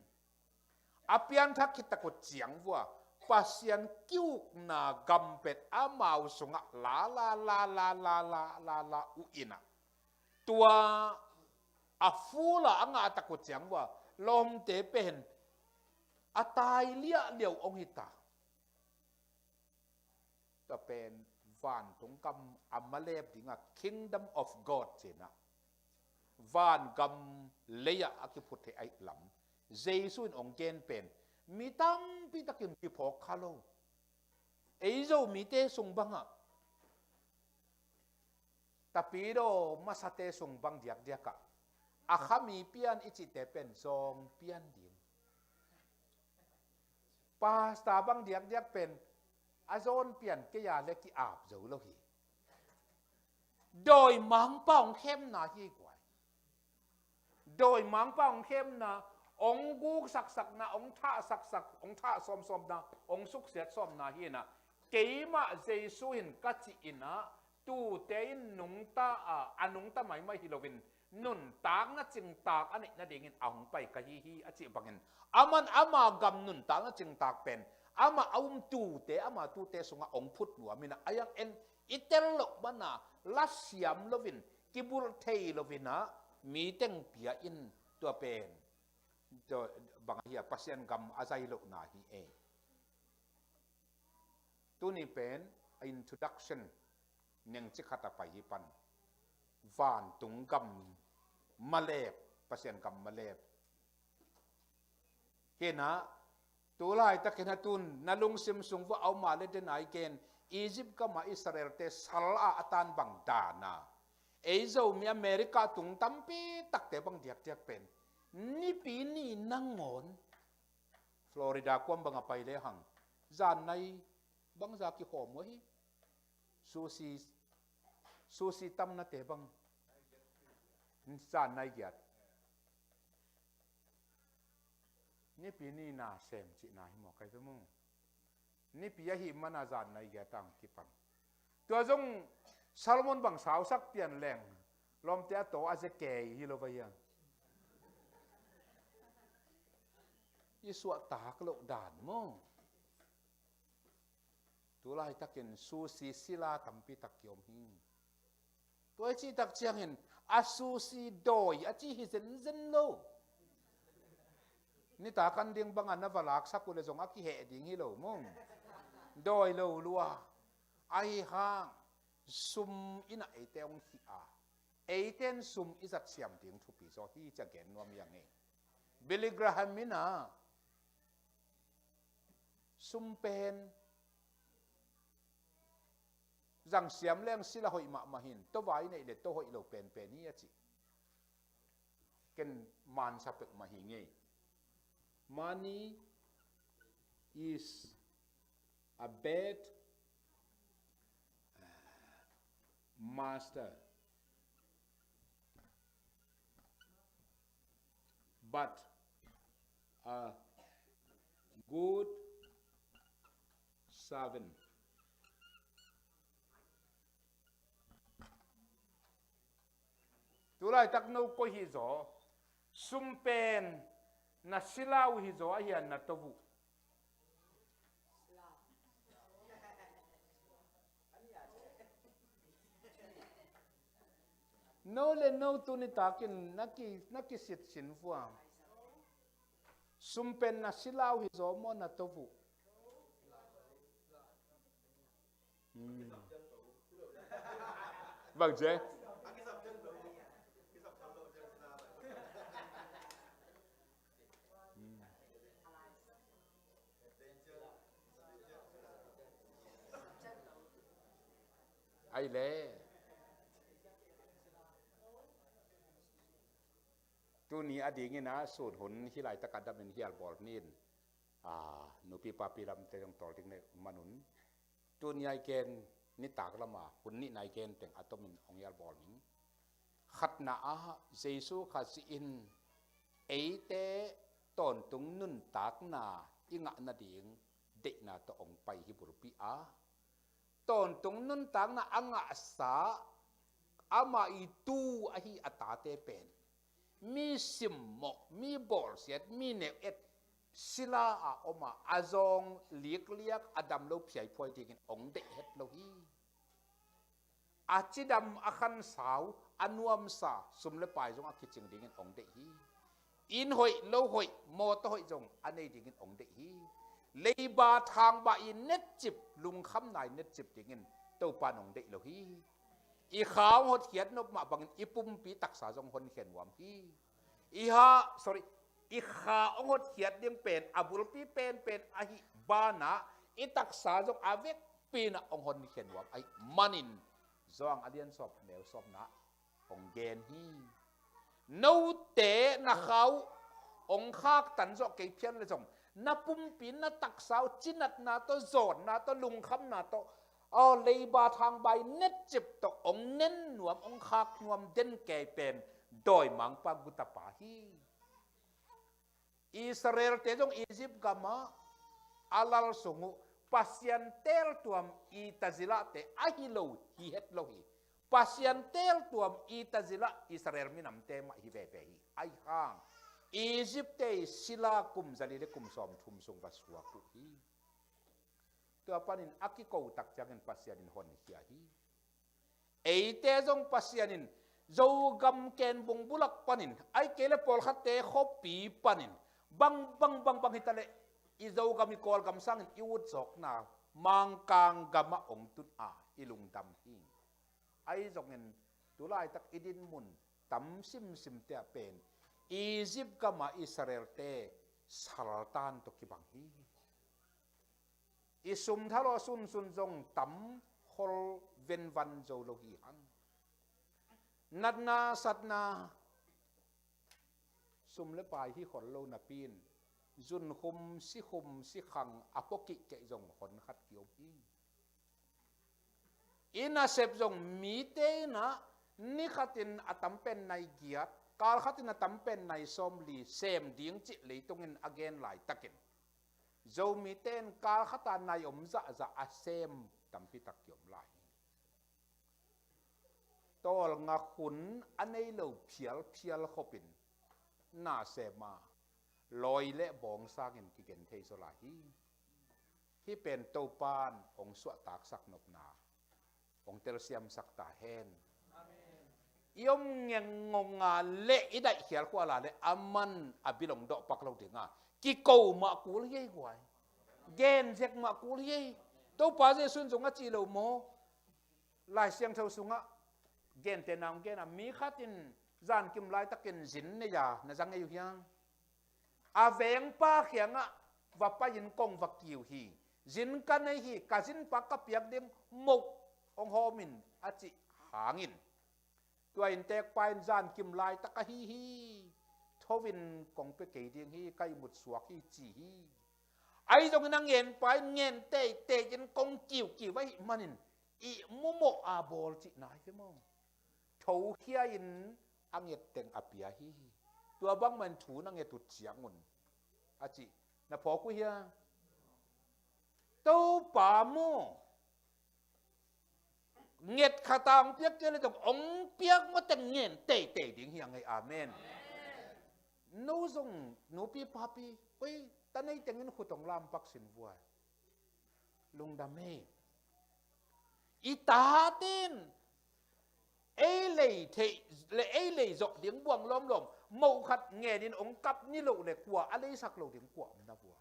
a pianthak khit tak uh ciang vua, Pasian ki-ukna gam pen amau sungah la la la la la la la uh in a, tua a fula a ngah tak uh ciang vua, lawmte pen a tai liahliau hong hi ta. Tua pen vantung gam a malep ding a, Kingdom of God ci-in a, van gam lei ah a kiphut theih ahih lam Jesu in hong gen pen mi tampi takin kiphawk kha lo. Ei Zomite sung bangah, Tapidaw masate sung bang diakdiak ah, a Khami pian i cihte pen zawng pian ding. Pasta bang diakdiak pen a zawn pian kei a le ki-ap zo lo hi. Dawimangpa hong khemna hi guai. Dawimangpa hong khemna, hong guksaksakna, hong thahsaksak, hong thah sawmsawmna, hong suksiat sawmna hi in a, keimah Jesu in ka cih in a, tuute in nungta a, a nungta maimai hi loin, nuntakna cingtak a neih nadingin a hong pai ka hi hi a cih bangin, aman ama gam nuntakna cingtak pen, ama a um tuute, ama tuute sungah hong phut nuam in a, a yang en i tel loh man a, la siam loin, kibulh thei loin a, mi teng pia in tua pen, tua bang ahi a, Pasian gam a zai lohna hi e. Tuni pen a introduction neng cikhat a pai hi pan. Vantung gam malep, Pasian gam malep. Kei na, tu laitak kei na tun, na lungsim sung vua a om a le den ai ken, Egypt gam a Israelte sal a a tan bang dan a, ei Zomi America tung tampi takte bang diakdiak pen, Nipi ni nangawn Florida kuam bang a pai le hang, zan nai bangza kikhawm uh hi. Sushi, sushi tamnate bang zan nai giat. Nipi ni na sem cihna hi maw, kai ve maw? Nipi ahih man a zan nai giat ang kipan. Tua zong Solomon bang sausak pian leng, lawmte a taw a ze kei hi lo va hia? I suahtak loh dan maw? Tu laitakin sushi sila tampi tak kiom hi. Tua i cih tak ciangin a sushi dawi a ci hi zenzen lo. Nitak an ding banga na va laksak uh le zong a kiheh ding hi lo maw? Dawi lo lua. Ahi hang sum in a eite hong khih a, eite in sum i zat siam ding thupi zaw hi ci a gen nuam hi a ngei. Billy Graham in a, sum pen zang siam leng sila hoih mahmah hin, tua vai neih le tua hoih lo penpen hi a ci. Ken mansa pek mah hi ngei. Money is a bad, uh, master, but a good servant. Tu laitak no koi hi zaw, sum pen na sila uh hi zaw, a hian na to uh. No le no tu nitakin na ki, na kisit sin vua. Sum pen na sila uh hi zaw maw, na to uh? Hmm. Bang ci? Ai le. Tuni a dingin a sun hun hi laitak a damin hial bawl nin. A, nupi papi lamte zong tawl ding le manun. Tuni a i gen nitak lama hun nihna i gen teng a tomin hong hial bawl ning. Khatna ah Jesu Khazih in eite tawntung nuntakna i ngah nading deihna tawh hong pai hi bulpi a, tawntung nuntakna a ngahsa ama i tu ahi a tate pen mi simmawh, mi bawlsiat, mi neu et, sila a om a, a zawng likliak, a dam lo phiaiphuai dingin hong deih het lo hi. A cidam, a khansau, a nuamsa sum le pai zong a kicing dingin hong deih hi. Inn hoih, lo hoih, mawtaw hoih zong a nei dingin hong deih hi. Leiba thangba i netcip, lungkhamna i netcip dingin Topa in hong deih lo hi. I kha hong hotkhiat nop mah bangin i pumpi taksa zong honkhiat nuam hi. I ha, sorry, i kha hong hotkhiat ding pen a bulpi penpen ahih banah i taksa zong a vekpi in ah hong honkhiat nuam ahih manin Johan a lian sawm, neu sawmna hong gen hi. Note na kha uh hong khaktan zawh kei phian le zong na pumpi, na taksa uh cinatna tawh, zawnna tawh, lungkhamna tawh, aw, leiba thangba i netcip tawh hong nen nuam, hong khak nuam den kei pen dawimangpa gutapa hi. Israelte zong Egypt gamah a lal sung uh Pasian teeltuam i tazilahte ahi lo hi het lo hi. Pasian teeltuam i tazilah Israel minamte mah hi veve hi. Ahi hang Egypt-te i sila kum zali le kum sawmthum sung va suak uh hi. Tua panin a kiko tak ciangin Pasian in honkhia hi. Eite zong Pasian in Zogam Kenbung bulak panin, ahih kei le pawlkhatte khuapi panin, bang bang bang bang hitaleh i Zogam, i Kawlgam sangin i utzawkna Mangkang gamah hong tun a i lungdam hi. Ahi zongin tulaitak i dinmun tam simsimte ah pen Egypt gamah Israelte saltan tawh kibang hi. I sum thalo sunsun zong tam khol venvan zo lo hi hang. Natna satna sum le pai hi khol lo napi-in zunkhum, sikhum, sikhang a pua kihkeh zong hon khat kiom hi. I nasep zong mite in ah ni khatin a tam pen nai giat, kal khatin a tam pen nai sawmli sem ding cih leitungin a gen laitakin Zomite in kal khata nai om zahzah a sem tampitak kiom lai hi. Tawlnga khun a nei lo phialphial khopin na sem a, lawi le bawng sangin kigen thei zaw lai hi. Hih pen Topan hong suahtaksak nopna hong telsiamsak ta hen. I om ngengngonga le i daihkhial khuala le aman a bil hong dawhpak lo dinga kiko mah kul hi ei guai. Genzek mah kul hi ei. Topa Jesu in zong a ci lo maw? Lai Siangtho sungah gente na hong gen a, mi khatin zankim laitakin zin nei a na za ngei uh hiam? A vengpa kiangah va pai-in kong va kiu hi. Zin ka nei hi, ka zinpa ka piak ding moh hong hawm in a cih hangin, tua inntekpa in zankim laitak ahi hi. Tho in kong pia kei ding hi, ka ihmut suak hi ci hi. Ahi zongin a ngenpa in ngen teitei in kong kiukiu ahih manin ihmu mawh a bawl cihna hi ve maw? Thokhia in a nget teng a pia hi. Tua bangmah in thu na nget uh ciangun a cih na phawk uh hia? Topa maw? Nget khata hong piak kei le zong hong piak maw teng ngen teitei ding hi a ngei. Amen. No zong nupi papi, oi, ta nei tengin khut hong lampak sin vuai. Lungdam ei. I taten ei lei theih le ei lei zawh ding buang lawmlawm, moh khat ngenin hong kap ni loh le kua a leisak lo ding kua om na vua?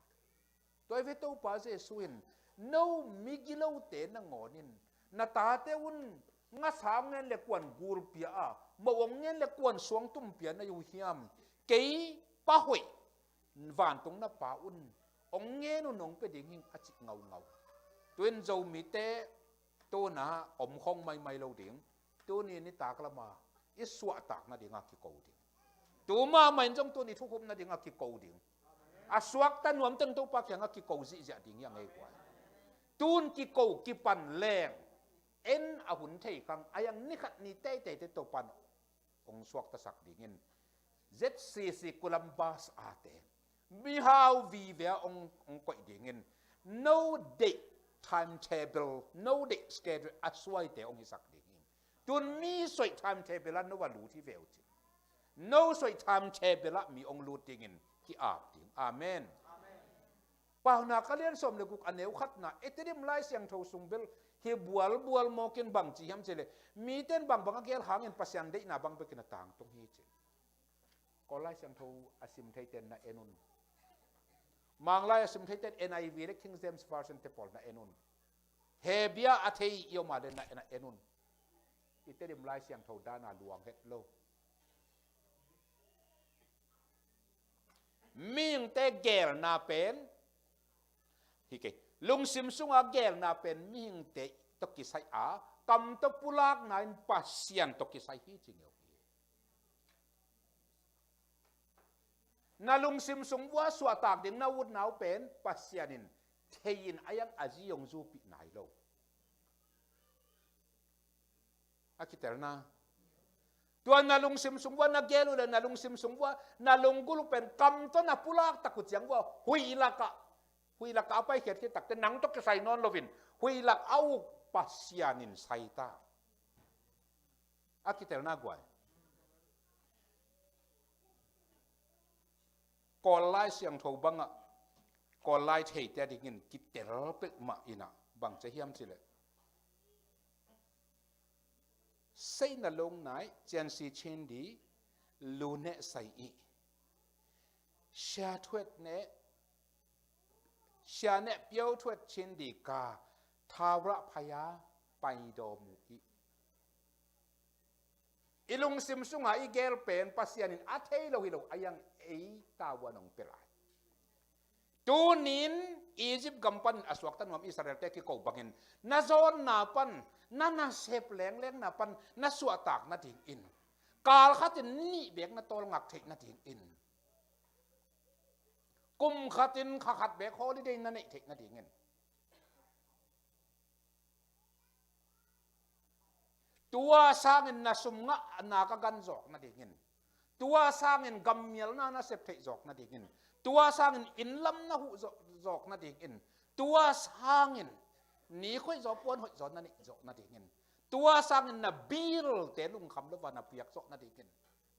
Tua hi ve, Topa Jesu in no migilote nangawnin na tate un ngasa hong ngen le kuan gul pia a, moh hong ngen le kuan suangtum pia na hi uh hiam? Kei pa hoih vantung na Pa un hong ngen un hong pia ding hing a cih ngaungau. Tuin Zomite Tuna om khong maimai lo ding. Tuni nitak lama i suahtak nadinga kiko ding. Tu mahmah in zong tuni thukhupna dinga kiko ding. A suakta nuamteng Topa kianga kiko zihziah ding hi a ngei guai. Tun kiko kipan leng en a hun thei khang a iang nikhat ni teiteite Topan hong suaktasak dingin Z C C Columbus ate mihau vive a hong, hong koih dingin no date timetable, no date schedule a suaite hong hisak dingin. Tun mi soih timetable a no a lut hi veu cin. No soih timetable a mi hong lut dingin ki-ap ding. Amen. Pauna ka lian sawm le guk a neu khatna, i Tedim Lai Siangtho sung bel hi bualbual mawkin bang ci hiam cih leh, mite in bangbang a gel hangin Pasian deihna bang bekin a tangtung hi ci. Kawl Lai Siangtho a sim theite in na en un. Mang Lai a sim theite in N I V le King James Version te pawl na en un. Hebia a thei i om a le na, na en un. I Tedim Lai Siangtho dan a luang het lo. Mihingte gelna pen, hi kei, lungsim sunga gelna pen mihingte tawh kisai a, kam tawh pulakna in Pasian tawh kisai hi ci ngeu hi. Na lungsim sung vua suahtak ding na utna uh pen Pasian in thei in a iang a zi hong zupih nai lo. A kitelna. Tua na lungsim sung vua na gel uh le na lungsim sung vua na lunggulh uh pen kam tawh na pulak tak uh ciang vua huih lakah, huih lakah a paikhiat khit takte nang tawh kisai nawn loin huih lak a uk Pasian in sai ta. A kitelna guai. Kawl Lai Siangtho bangah Kawl Lai theite a dingin kitel pek mah inah bang ci hiam cih leh, seina long nai, ciansi chin di, lu neh sai i, sia thuet neh, sia neh piau thuet chin di ka, thaurah phaya paidawm uh i. I lungsim sunga i gel pen Pasian in a thei lo hi lo a iang ei tavuan hong pia lai. Tunin Egypt gam panin a suakta nuam Israelte kiko bangin na zawnna pan, na nasep lenglengna pan na suahtak nadingin, kal khatin nih bek na tawlngak theih nadingin, kum khatin kha khat bek holiday na neih theih nadingin, tua sangin na sum ngahna ka gan zawk nadingin, tua sangin gammialna na sep theih zawk nadingin, tua sangin innlam na huh zawk, zawk nadingin, tua sangin ni khoih zaw puan hoih zaw na neih zawk nadingin, tua sangin na bilte lungkham lova na piak zawk nadingin,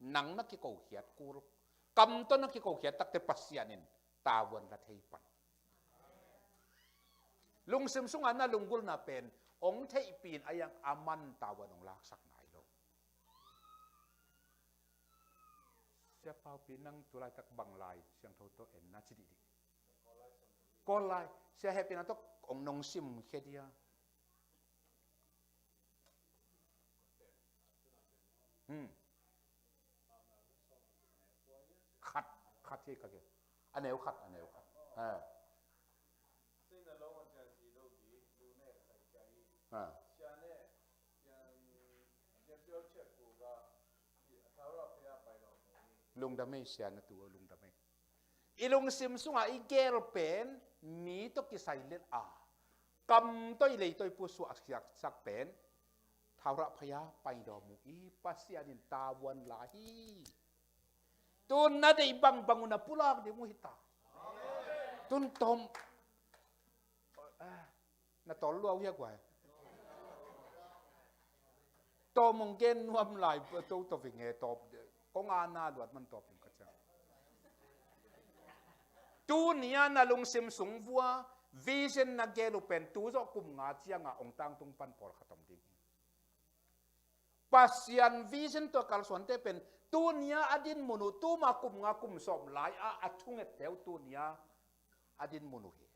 nang na kikokhiat kul, kam tawh na kikokhiat takte Pasian in tavuan la thei pan. Lungsim sunga na lunggulhna pen hong theihpih in a iang a man tavuan hong laksak nai lo. Sia Paupi, nang tulaitak bang lai siangtho tawh en na ci dihdih? Kawl lai. Sia Hepina tawh hong nong simkhia dia? Hmm. Khat, khat hi ka ke. A neu khat, a neu khat. Ha. Ha. Lungdam ei, sia na tu, lungdam ei. I lungsim sunga i gel pen mi tawh kisai lel a, kam tawh i lei tawh i pusuah siaksak pen thaurah phaya paidawm uh i, Pasian in tavuan la hi. Tun na deih bangbang uh na pulak ding uh hi ta. Tun tawm, ah, na tawlluau hia guai? Tawm hong gen nuam lai, to, to ving e, tawp. Kong a na luat man tawp ding ka ciang. Tuni a na lungsim sung vua vision na gel uh pen tu zawh kum nga cianga hong tangtung pan pawlkhat om ding hi. Pasian vision tawh kalsuante pen tuni a a dinmun uh, tuma kum nga kum sawm lai a a thunget teu tuni a a dinmun uh hi.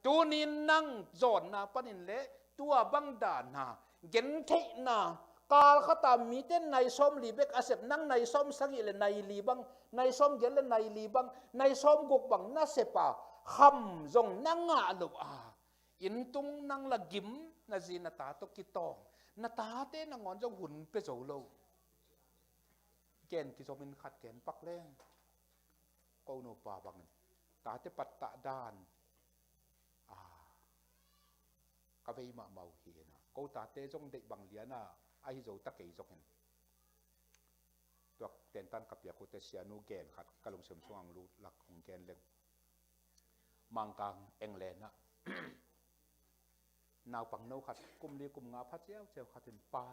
Tunin nang zawnna panin le tua bang dana gentheihna, kalkhata mite nai sawm li bek a sep, nang nai sawm sagih le nai li bang, nai sawm giat le nai li bang, nai sawm guk bang na sep a, kham zong na ngah lo a, inntung nang la gim, Na zi na ta tawh kitawng. Na tate nangawn zong hun pia zo lo. Gen kizomin khat gen pak leng. Ko nupa bangin tate pattah dan, ah, ka vei mahmah uh hi ina. Ko tate zong deih bang liana ahi zo ta kei zongin. Tua tentan ka piak uh te sianu gen khat ka lungsim sungah hong lut lak hong gen leng. Mangkang England ah naupang no khat kum li kum nga pha ciauciau khat in, "Pa,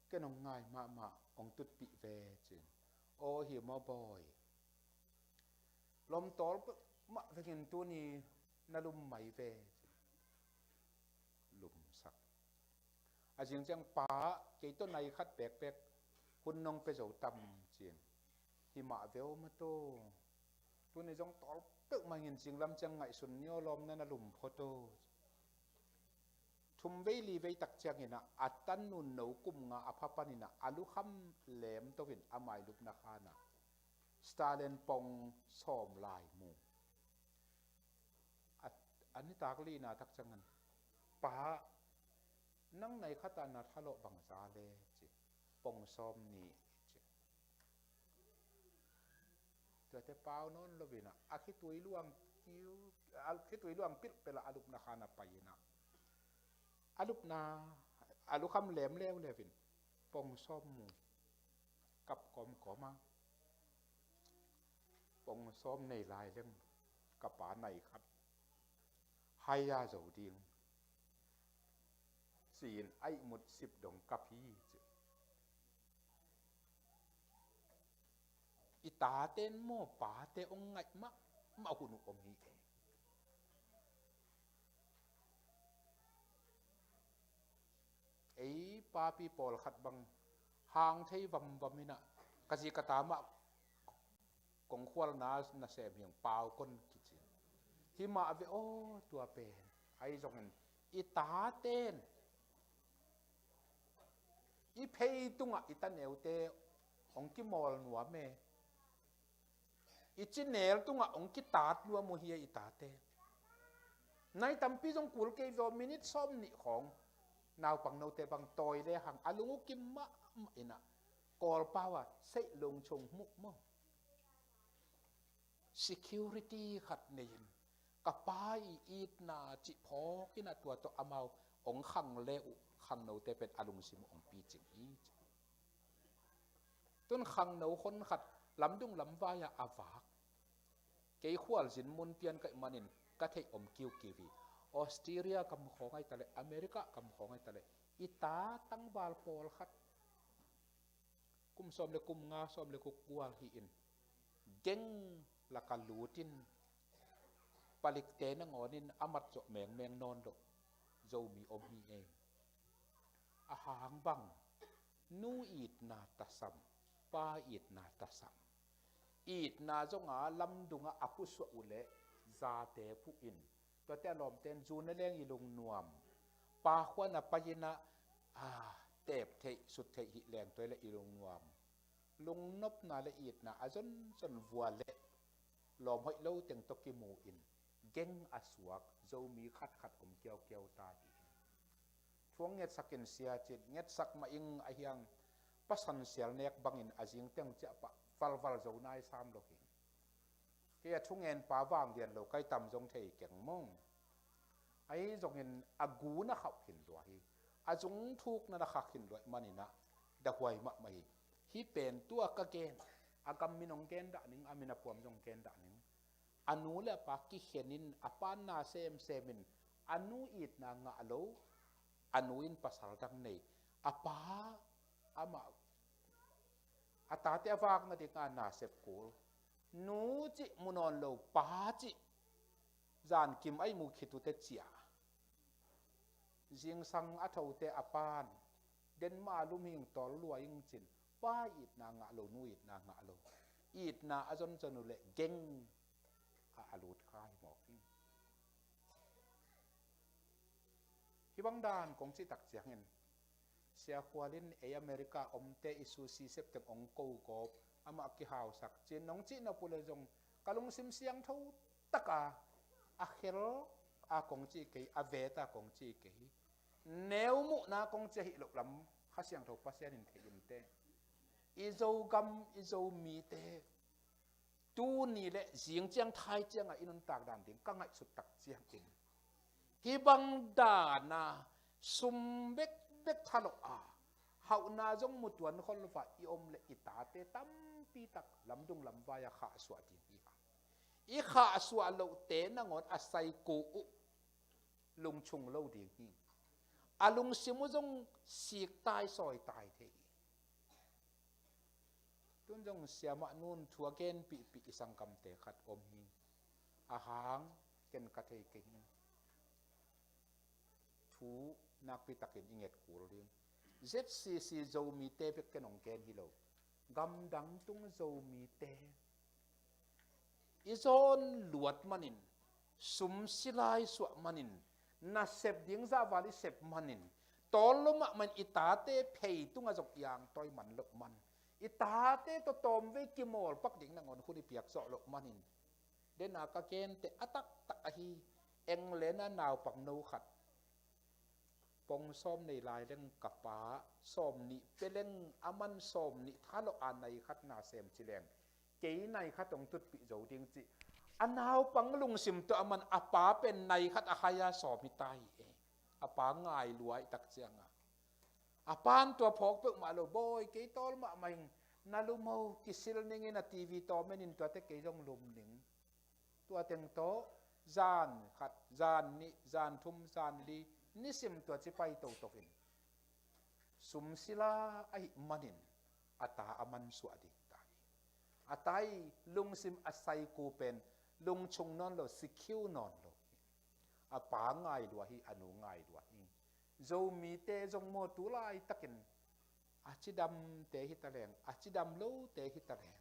ken hong ngai mahmah, hong tutpih ve," ci-in. "Aw, hi maw bawi. Lawm tawl mah vengin tuni na lum mai ve," ci-in. Lumsak. A zing ciang, "Pa, kei tawh nai khat bekbek hun nong pia zo tam?" ci-in. "Hi mah ve aw, ma to. Tuni zong tawl peuhmah in zinglam ciang ngaihsun ni aw, lawm na na lum phot aw." Thum vei li vei tak ciangin ah, a tanun no kum nga a pha panin ah, a lukham lem to in a mailupna khan ah, Stalin pong sawm lai mu. A, a nitak lina tak ciangin, "Pa, nang nai khat ah na thalawh bangza le?" ci. "Pong sawm nih," ci. Tuate pau nawn lo in ah, a khitui luang kiu, a khitui luang pilh pela a lupna khan ah pai in ah, a lupna, a lukham lem leuleu in, "Pong sawm mu." Kap kawmkawm a, "Pong sawm nei lai leng ka pa nai khat hai a zo ding," ci-in a ihmut sip dong kap hi, ci. I taten maw, pate hong ngaih mahmah hun uh om hi e. Ei papi pawlkhat bang hang thei vamvam in ah, "Ka zi ka ta mah kong khualna na sem hi hang, pau kon," kici. Hi mah ve aw, tua pen. Ahi zongin i taten i phei tungah i ta neute hong kimawl nuam e. I cinel tungah hong kitat nuam uh hi a, i tate. Nai tampi zong kul kei ve aw, minit sawm nih khawng. Naupang note bang tawi le hang, a lung uh kim mahmah in ah, Kawlpau ah seih lungchung hmuh maw? Security khat nei in, ka pa i itna cih phawk in ah, tua tawh amau hong khang le uh, khangnote pen a lungsim uh hong picing hi, ci. Tun khangno hon khat lamdung lamvai ah a vak. Kei khualzin mun pian ka hih manin ka theih om kiukiu hi. Australia gam khawng ahi ta leh, America gam khawng ahi ta leh, i ta tangval pawlkhat kum sawm le kum nga, sawm le guk gual hi in, geng lakah lut in, palikte nangawn in a mat zawh mengmeng nawn loh Zomi om hi e. A hang bang, nu itna tasam, pa itna tasam. Itna zong a lamdung ah a pusuah uh leh zate phuh in, tuate a lawmte in zu ne leng i lungnuam. Pa khua na pai in ah, ah, teep theih, sut theih hih leng tua leh i lungnuam. Lungnopna le itna a zonzon vua leh lawm hoih lo teng tawh kimu in, geng a suak Zomi khatkhat om kiaukiau ta hi. Thu hong ngetsak in sia, ci-in ngetsak mah ing, ahi hang pasan sial nek bangin a zing teng ciah pah valval zo nai sam lo hi. Kei a thungen pa vang lian lo ka hi tam zong thei keng maw. Ahi zongin a gu na khauh khin lua hi. A zung thuk na na khak khin lua hi manin ah, dahuai mahmah hi. Hih pen tua ka gen, a gam min hong gen dah ning, a min a puam zong gen dah ning. A nu le a pa kikhen in, a pa na semsem in, a nu itna ngah lo, a nu in pasal dang nei, a pa amah, a tate a vak nading a na sep kul. Nu cih mu nawn lo, pa cih zankim a ihmu khit uh teh ciah. Zingsang a thote a pan, den mah a lum hing tawl lua ing, ci-in, pa itna ngah lo, nu itna ngah lo. Itna a zonzon uh leh geng a, a lut kha hi mawk hi. Hih bang dan kong cih tak ciangin, Sia Khual in ei America omte i sushi sep teng hong ko gawp, amah kihausak, ci-in nong cih nop uh leh zong ka lungsim siangtho tak a, a khel a kong cih kei, a vet a kong cih kei. neu muhna kong ci ahih loh lam Kha Siangtho Pasian in thei inteh. I Zogam, i Zomite tuni le zing ciang thai ciangah i nuntak dan ding ka ngaihsut tak ciangin, hih bang dana sum bekbek thalawh a, hauhna zong mutuan khol lo a i om le i tate tampi tak lamdung lamvai a khahsuah ding hi hang. I khahsuah lohte nangawn a saiko uh lungchung lo ding hi. A lungsim uh zong siktai sawitai thei hi. Tun zong siamah nun thu a genpihpih i sanggamte khat om hi. A hang ken ka thei kei hi. Thu nakpi takin i nget kul ding. Z C C Zomite bek ken hong gen hi lo. Gamdang tung Zomite i zawn luat manin, sum silai suah manin, nasep ding zahval i sep manin, tawl lo mahmah in i tate phei tungah zong i angtawi man loh man, i tate tawh tawmvei kimawl pak ding nangawn hun i piak zawh loh manin, dena ka gente a taktak ahi England a naupang no khat, pong sawm nei lai leng ka pa sawm nih pe leng, a man sawm nih thalawh a nai khat na sem ci leng, kei nai khat hong tutpih zo ding ci. A naupang lungsim tawh a man a pa pen nai khat a hai a sawm hi ta hi e. A pa ngai lua i tak cianga, a pan tua phawk peuhmah lo, bawi kei tawl mahmah ing, na lum ho, kisil ningin a T V tawm enin tuate kei zong lum ning. Tua teng tawh zan khat, zan nih, zan thum, zan li, nisim tua ci pai totokin, sum sila ahih manin a ta a man suah ding ta hi. A ta i lungsim a saiko pen lungchung nawn lo, sikhiu nawn lo hi. A pa ngai lua hi, a nu ngai lua hi. Zomite zong maw tu laitakin a cidamte hi ta leng, a cidam lote hi ta leng,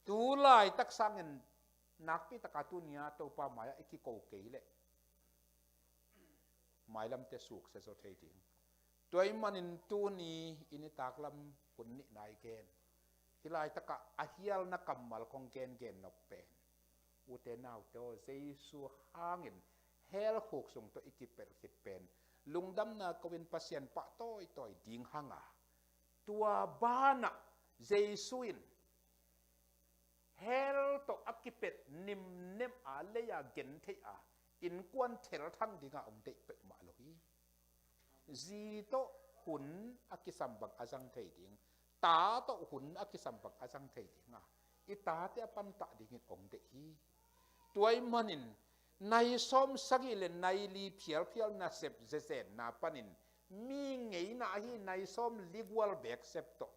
tu laitak sangin nakpi taka tuni-a Topa mai-ah i kiko kei leh mailamte suksia zaw thei ding. Tua ahih manin tuni i nitaklam hun nihna i gen, hih laitakah a hialna kammal kong gengen nop pen, ute naute aw, Jesu hangin hell khuk sung tawh i kipelh khit pen, lungdamna ko-in Pasian pah tawitawi ding hanga, tua banah Jesu in hell tawh a kipelh nimnem a, lei-a gentheih a, innkuan thelthang dinga om deih peuhmah lo hi. Zi tawh hun a kisam bang a zang thei ding, ta tawh hun a kisam bang a zang thei dinga, i tate a pantah dingin ong deih hi. Tua ahih manin nai sawm sagih le nai li phialphial nasep zezenna panin, mi ngeina ahi nai sawm li gual bek sep tawh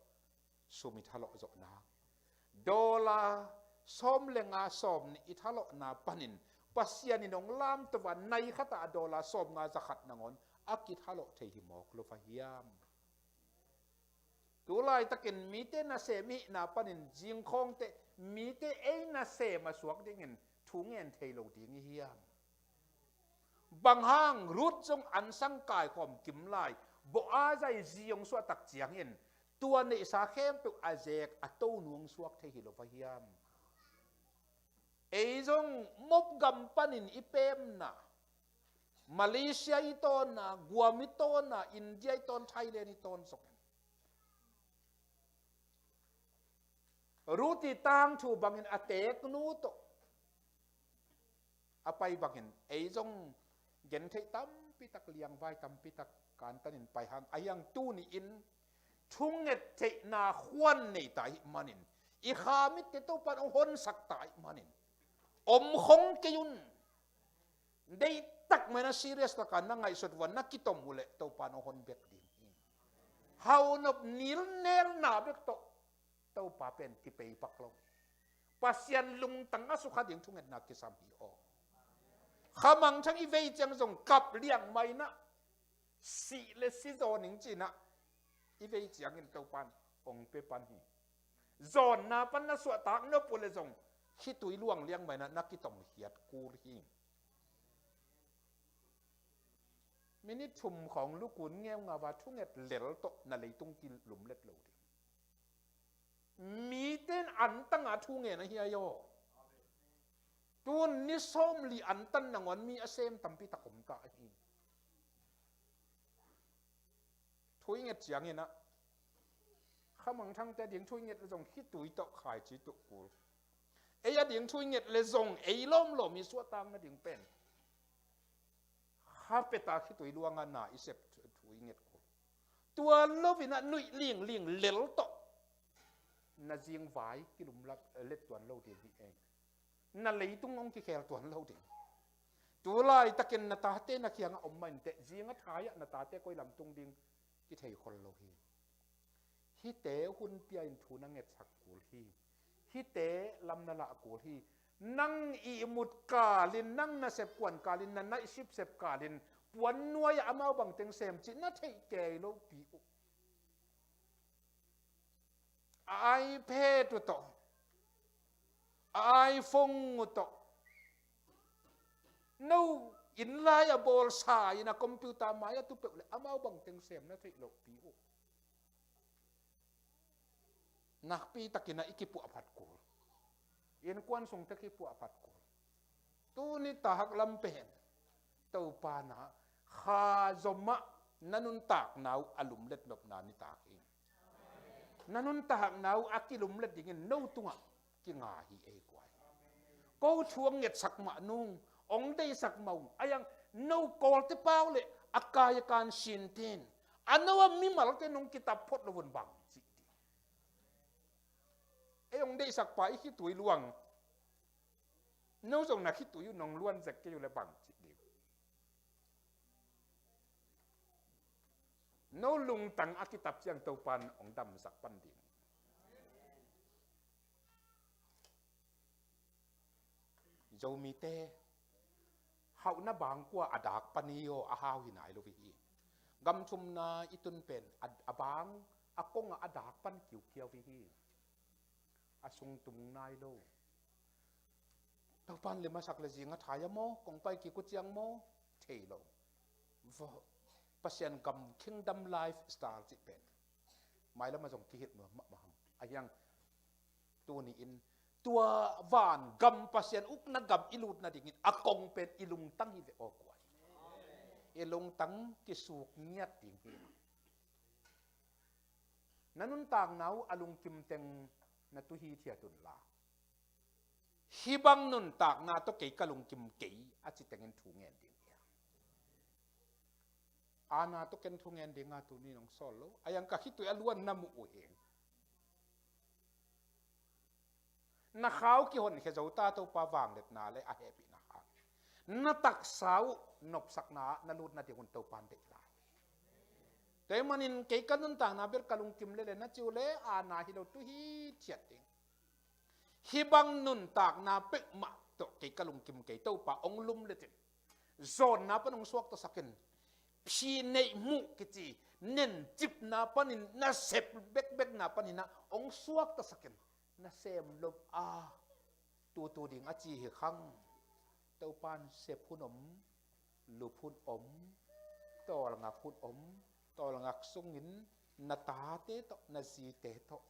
sum i thalawh zawhna, dollar sawm le nga sawm nih i thalawhna panin, Pasian in hong lamto a, nai khatah a dollar sawm nga za khat nangawn a kithalawh thei hi mawk lo va hiam? Tu laitakin mite nasem i hihna panin zingkhawngte, mite ei nasem a suak dingin thu ngen thei lo ding i hiam? Bang hang Ruth zong ansang kaikhawm kim lai, Boaz a i zi hong suah tak ciangin, tua neihsa khempeuh a zek a tonu hong suak thei hi lo va hiam? Ei zong Mop gam panin i pemna, Malaysia i tawnna, Guam i tawnna, India i tawn, Thailand i tawn zong, Ruth i tangthu bangin a teeknu tawh a pai bangin ei zong gentheih tampi tak, liangvai tampi tak kantanin pai hang, a hiang tuni-in thunget theihna khuan nei ta ahih manin, i kha mitte Topan hong honsak ta ahih manin, om khong kei un. Deihtak mai na serious taka na ngaihsut uh a na kitom uh leh Topan hong hon bek ding hi. Haunop nilnelna bek tawh Topa pen kipeipak lo. Pasian lungtang a sukha ding thungetna kisam hi aw. Kha mangthang i vei ciang zong kap liang mai na, sih le si zaw ning cina i vei ciangin Topan hong pe pan hi. Zawnna pan na suahtak nop uh le zong khitui luang liang mai na, na kitom hiat kul hi. Minute thum khawng lukun ngeungau a thunget lel tawh na leitung kilumlet lo ding. Mite in antanga thu ngen ahi a hi aw. Tun ni sawmli antan nangawn mi a sem tampi tak om ta ahi. Thu i nget ciangin ah, khamangthangte a ding thu i nget le zong khitui tawh khaici tuh kul. Ei a ding thu i nget le zong ei lawmlawm i suahtak nading pen kha peta khitui luanga na i sep thu i nget kul. Tua loin ah nuih lingling lel tawh na zingvai kilumlet tuan lo ding hi ei. Na leitung hong kikhel tuan lo ding. Tu laitakin na tate na kiangah om mah inteh, zing a thai-ah na tate koi lam tung ding kithei khol lo hi. Hihte hun pia in thu na ngetsak kul hi. Hihte lam na lah kul hi. Nang ihmut kalin, nang nasep kuan kalin, na naihsip sep kalin, puan nuai-ah amau bangteng sem cih na theih kei lopi uh. A iPad uh tawh, a iPhone uh tawh, no inn lai a bawlsa in a computer mai-ah tu peuh le amau bangteng sem na theih lopi uh. Nakpi takin ah i kipuahphat kul. Innkuan sungte kipuahphat kul. Tuni tahak lam pen Topa na kha zomah na nuntakna uh a lumlet nopna nitak hi. Na nuntakna uh a kilumlet dingin no tungah kinga hi ei guai. Ko thu a ngetsak mah nung, ong deihsak mah ung, a iang no Kawlte pau le a kai a kan sintin, a no a mimalte nung kitap phot lo un bang cih ding. Ei ong deihsak pa i khitui luang, no zong na khitui uh nong luan zek kei uh le bang cih ding. No lungtang a kitap ciang Topan ong damsak pan ding. Zomite hauhna bangkua a dak pan hi aw, a hau hi nai lo hi. Gam thumna i tun pen a, a bang a kongah a dak pan kiukiau hi. A sung tung nai lo. Topan le masak le zing a thai a maw, kong pai kik uh ciang maw, thei lo. Pasian gam, kingdom lifestyle cih pen mailam a zong kihilh nuam mahmah hang. A hiang tuni in tua van gam, Pasian ukna gam i lut nadingin a kong pen i lungtang hi ve aw guai. I lungtang kisuk ngiat ding hi. Na nuntakna uh a lungkim teng na tu hithiat un la, hih bang nuntakna tawh kei ka lungkim kei a ci tengin thu ngen ding hi. Aana tawh ken thu ngen dinga tuni nong sawl lo. A iang ka khitui a luan na muh uh hi. Na khau kihonkhia zo ta, Topa vangliatna le a hehpihna hang. Na taksa uh nopsakna ah na lut nading un Topan deih lai. Tua ahih manin kei ka nuntakna bel ka lungkim lele na ci uh le, aana hi lo, tu hithiat ding. Hih bang nuntakna peuhmah tawh kei ka lungkim kei, Topa ong lumlet in. Zawnna pan ong suaktasak in. Phi neih muh kici nencipna panin, nasep bekbekna panin ah ong suaktasak in. Nasem lo a, tutu ding a ci hi khang. Topan sep hun om, lup hun om, tawlngak hun om, tawlngak sungin na tate tawh, na zite tawh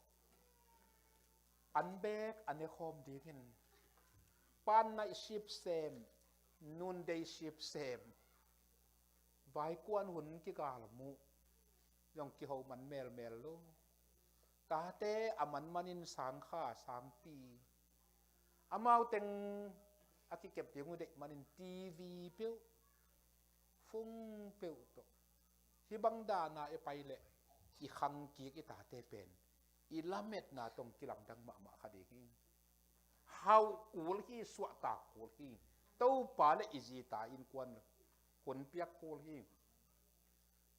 an bek a ne khawm dingin, pan naihsip sem, nun deisip sem, vaikuan hun kigal muh zong kiho man melmel lo. Tate a manmanin sangkha, sangpi, amau teng a kikep ding uh deih manin TV peuh, phone peuh tawh, hih bang dana e pai leh i khang kik i tate pen i lametna tawh kilamdang mahmah kha ding hi. Hauh kul hi, suahtak kul hi. Topa le i zita innkuan hun piak kul hi.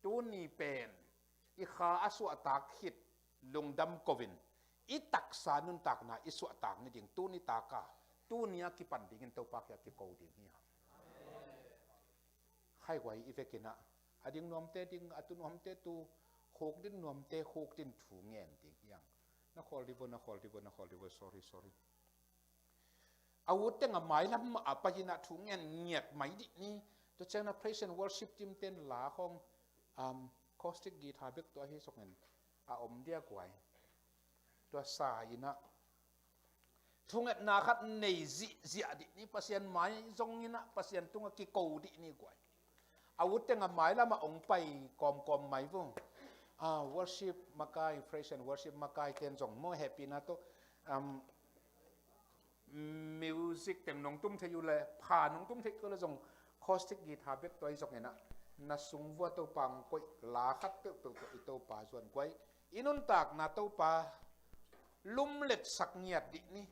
Tuni pen i kha a suahtak khit lungdam ko-in, i taksa nuntakna i suahtak ni ding, tuni taka, tuni a kipan dingin Topa kiang kiko ding hi hang. Khaiguai i vekin ah, a ding nuamte ding, a tu nuamte tu, khukdin nuamte khukdin thu ngen ding hi hang. Na khawl dih vo, na khawl dih vo, na khawl dih vo, sorry, sorry. A ut teng a mailam a pai-in ah thu ngen ngiat mai dih ni. Tua ciang a praise and worship team ten la khawng, um, acoustic guitar bek tua hi sawkin a om dia guai. Tua sa-in ah thungetna khat nei zihziah dih ni, Pasian mai zongin ah Pasian tungah kiko dih ni guai. A ut teng a mailam a ong pai kawmkawm mai vo. Ah, worship makai, praise and worship makai ten zong maw, hehpihna tawh, um, music teng nong tum thei uh leh, pha nong tum thei uh leh zong, acoustic guitar bek tawh hi zongin ah, na sung uah Topa hong koih, la khat peuhpeuh tawh i Topa zuan kua hi. I nuntakna Topa lumletsak ngiat dih ni.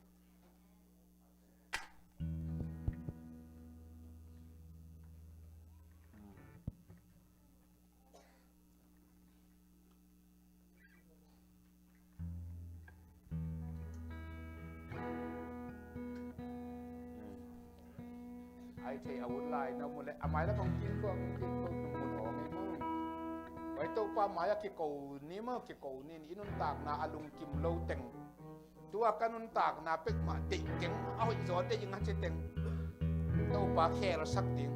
Ai thei a ut lai na mu leh, a mai lam hong kik lua, hong kik lua, nung mun hong ei maw. Vai Topa mai-ah kiko ni maw, kiko ni, i nuntakna a lungkim lo teng. Tua ka nuntakna peuhmah deih keng, a hoih zaw deih ing a ci teng, Topa khelsak ding.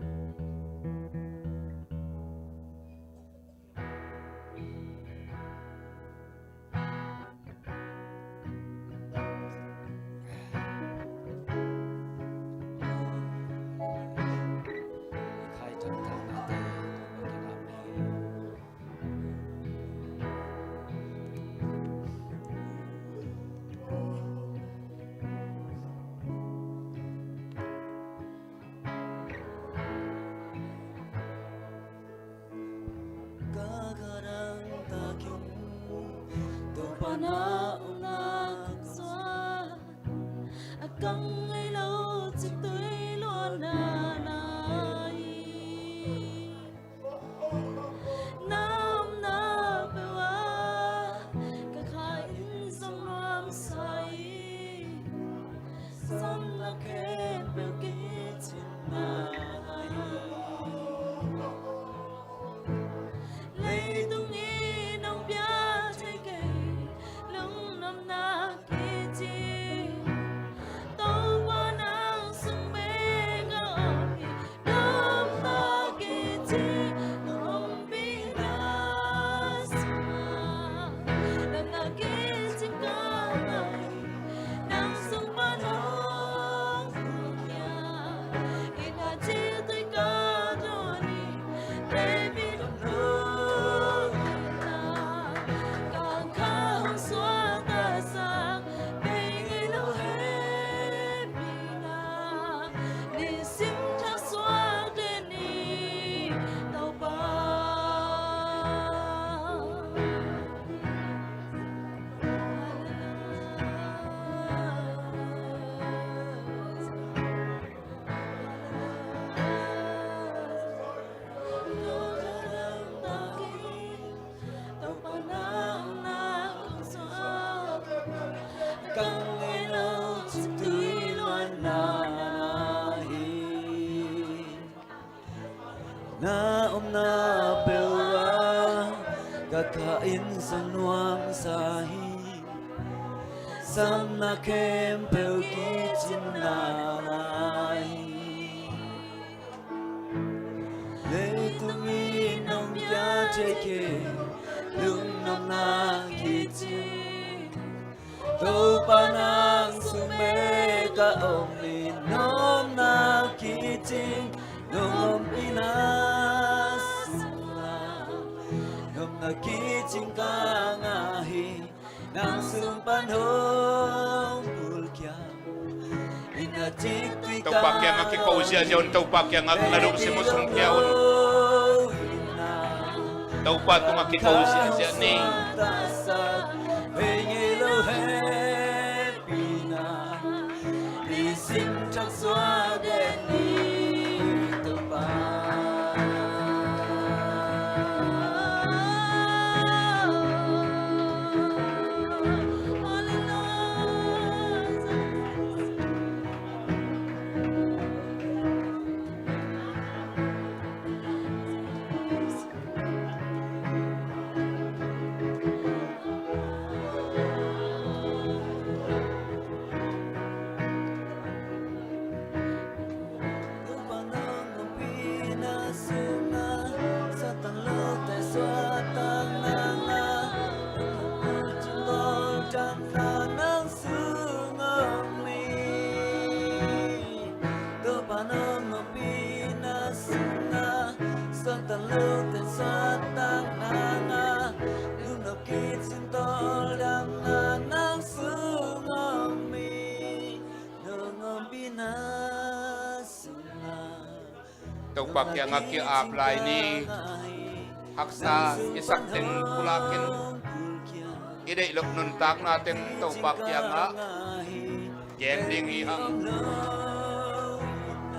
Ka kharang takin Topa na omna kong suak, a kang ngei lo ciptui luanna na hi. Na omna peuh ah ka kha in zong nuamsa hi. Samna khempeuh kicin na hi. Leitung in hong pia thei kei lungnuamna kicing. Topa nang sung bek a om hi. Nopna kicing, nopna sungah nopna kicing ka ngah hi. Nang sung pan hong pulkhiat, inn ah ciptui ka dawn hi. Leitung in hong pia, ka kha hong suaktasak, bei ngei lo hehpihna, nisim thak suak den ni, Topa. Na omna peuh ah ka kha in zong nuamsa hi. Samna khempeuh kicin na hi. Leitung in hong pia thei kei lungnuamna kicing. Topa nang sung bek a om hi. Nopna kicing, nopna sungah nopna kicing ka ngah hi. Nang sung pan hong pulkhiat, inn ah ciptui ka Topa kiangah kiko ziahziah un, Topa kiangah na lungsim uh sungkhia un. Topa tungah kiko ziahziah ni. Bei ngei lo hehpihna, nisim thak suak den ni, Topa. Topa kiangah ki-ap lai ni. Haksa i sak teng pulakin, i deih loh nuntakna teng Topa kiangah gen ding hi hang.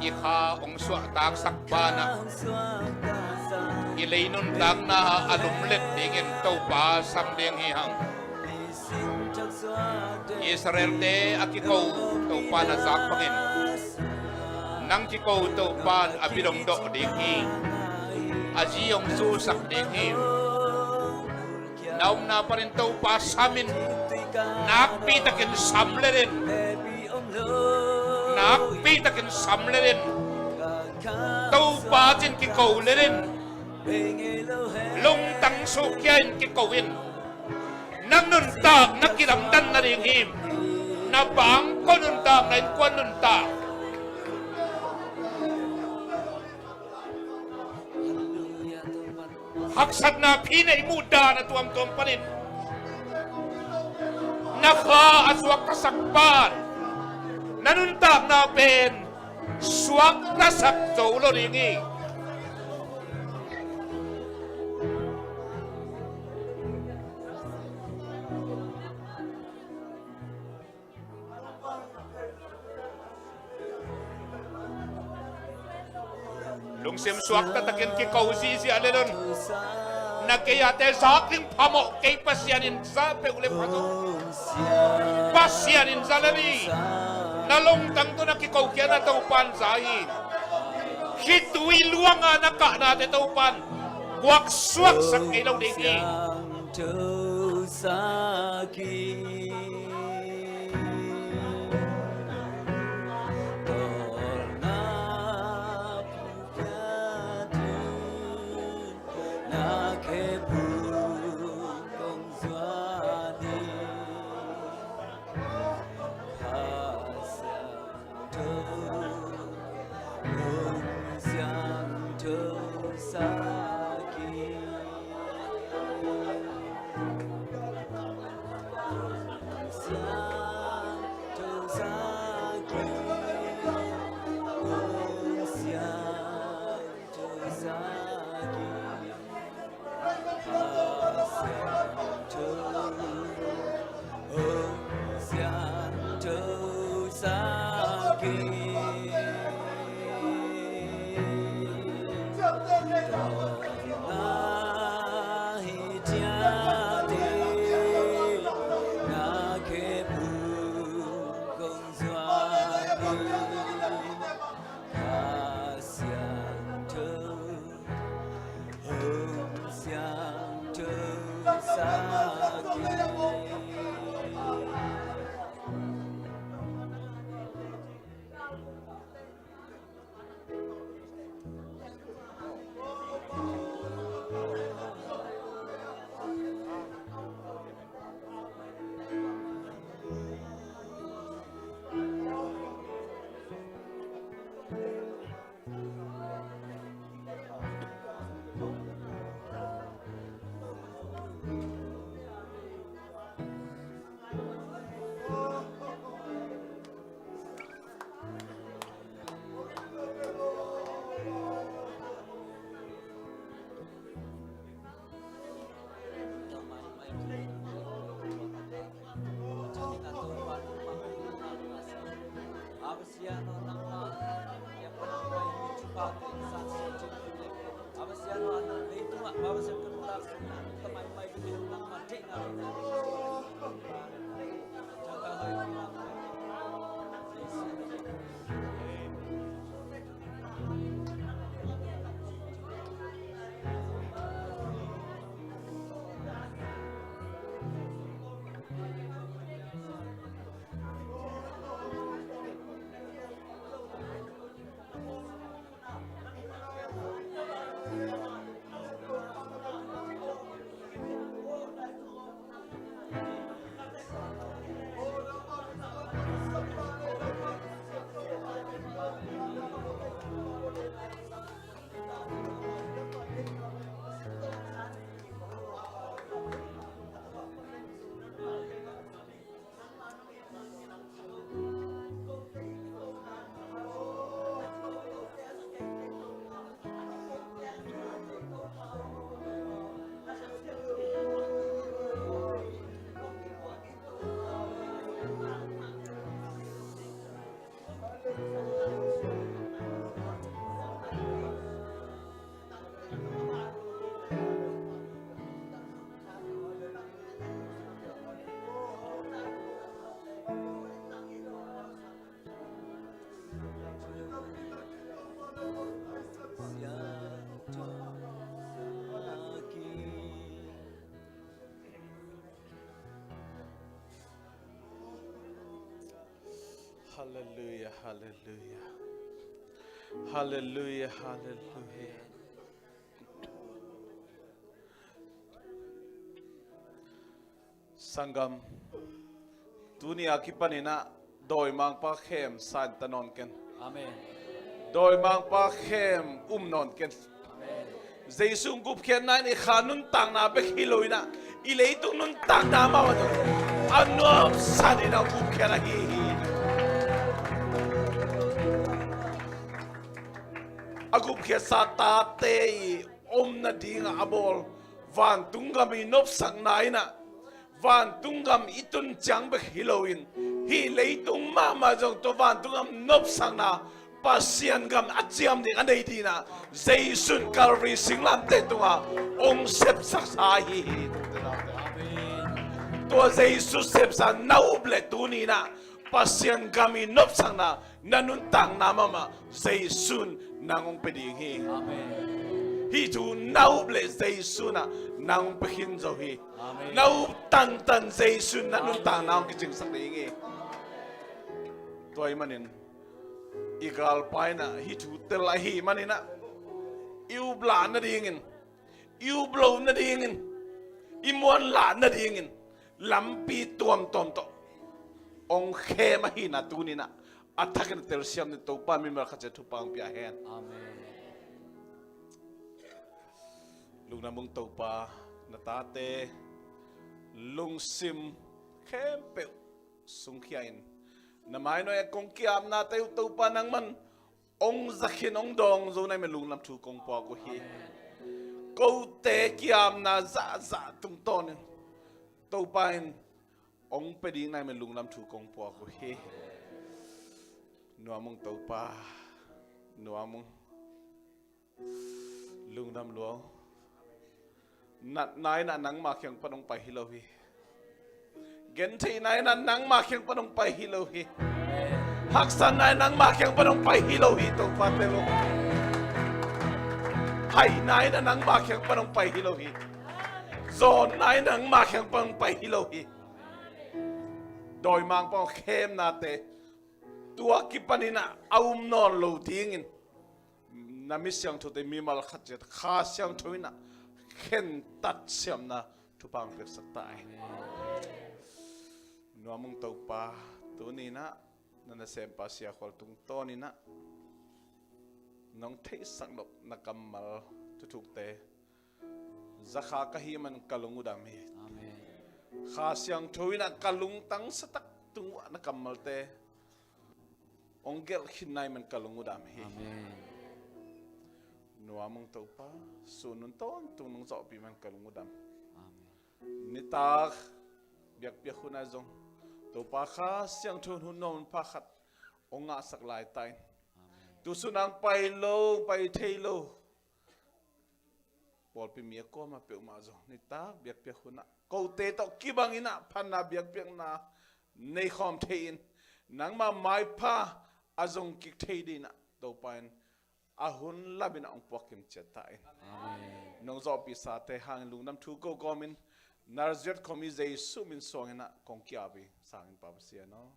I kha hong suahtaksak banah i lei nuntakna a lumlet dingin Topa sam ding hi hang. Israel-te a kiko Topa na zak bangin nang kiko Topa in a bidong dawh ding hi. A zi hong susak ding hi. Na omna panin Topa samin, nakpitakin samletin, nakpitakin samletin, Topa cin kiko letin, lungtang sukia in kiko in. Nang nuntakna kidamdan nading hi. Na bangkua nuntakna, innkuan nuntak, haksatna, phi neih muhdan a tuamtuam panin na kha a suaktasak pan na nuntakna pen suaktasak zo lo ding hi. Lungsim suakta takin kiko zihziah lel un. Na gei-ate zak ding phamawh kei, Pasian in za peuh le pha zo. Pasian in za lel hi. Na lungtang tawh na kikokhiatna Topa in za hi. Khitui luanga na kahnate Topa in guaksuaksak ngei lo ding hi. Halleluia, halleluia. Halleluia, halleluia. Sanggam, tuni a kipaninah dawimangpa khem san ta nawn ken. Amen. Dawimangpa khem um nawn ken. Amen. Jesu gupkhiatna in i kha nuntakna bek hi loinah i leitung nuntakna mah a nuamsa dingin a gupkhiat ahi hi. A gupkhiatsa tate i om nadingah a bawl vantung gam i nopsakna inah vantung gam i tun ciang bek hi loin hih leitung mahmah zong tua vantung gam nopsakna Pasian gam a ciam ding a nei dinah Jesu in Calvary singlamteh tungah hong sepsaksa ahi hi. Tua Jesu sepsa na up leh tuninah Pasian gam i nopsakna na nuntakna mahmah Jesu in nang hong pia ding hi. Amen. Hih thu na up leh Jesu inah nang hong pia khin zo hi. Amen. Na up tantan Jesu in na nuntakna hong kicingsak ding hi. Tua ahih manin i galpa inah hih thu tel ahih maninah i up lah nadingin, i up loh nadingin, i muan lah nadingin lampi tuamtuam tawh hong khem ahihna tuninah a thakin a telsiam ni. Topa mimal khat ciat thupha hong pia hen. Amen. Lungdam ung Topa, na tate lungsim khempeuh sungkhia in na mainawia kong ki-apnate uh Topa nangman hong zakhin hong dawng zo na hih manin lungdam thu kong puak uh hi. Kote ki-apna zahzah tungtawnin Topa in hong pia ding na hih manin lungdam thu kong puak uh hi. Nuam ung Topa, nuam ung. Lungdam lua. Natna inah nangma kiang pan hong pai hi lo hi. Gentheihna inah nangma kiang pan hong pai hi lo hi. Haksatna inah nangma kiang pan hong pai hi lo hi Topa, tel ung. Haina inah nangma kiang pan hong pai hi lo hi. Zawnna inah nangma kiang pan hong pai hi lo hi. Dawimangpa khemnate tua kipaninah a um nawn lo dingin na mi siangthote mimal khat ciat Kha Siangtho inah khentat siamna thupha hong piaksak ta in. Nuam ung Topa, tuninah na nasempa Sia Khual tungtawninah nong theihsak nop na kammal thuthukte zakha ka hih man ka lung uh dam hi. Amen. Kha Siangtho inah ka lungtang satak tung uh ah na kammalte hong gelh khin na hih man ka lung uh dam hi. Amen. Nuam ung Topa, sun hun tawntung nong zawhpih man ka lung uh dam. Amen. Nitak biakpiak hun ah zong Topa Kha Siangtho in hun nuam hun pha khat hong ngahsak lai ta in. Amen. Tusun ang pai lo, pai thei lo pawlpi mi a kuamah peuhmah zong nitak biakpiak hunah kote tawh kibang inah phatna biakpiakna nei khawm thei in nangma maipha a zong kik thei dinah Topa in a hun lamin a hong puak kim ciat ta in. Amen. Nong zawhpihsate hangin lungdam thu ko kawmin Nazareth khuami Jesu min suanginah kong ki-ap hi. Sangin Pa Pasian aw.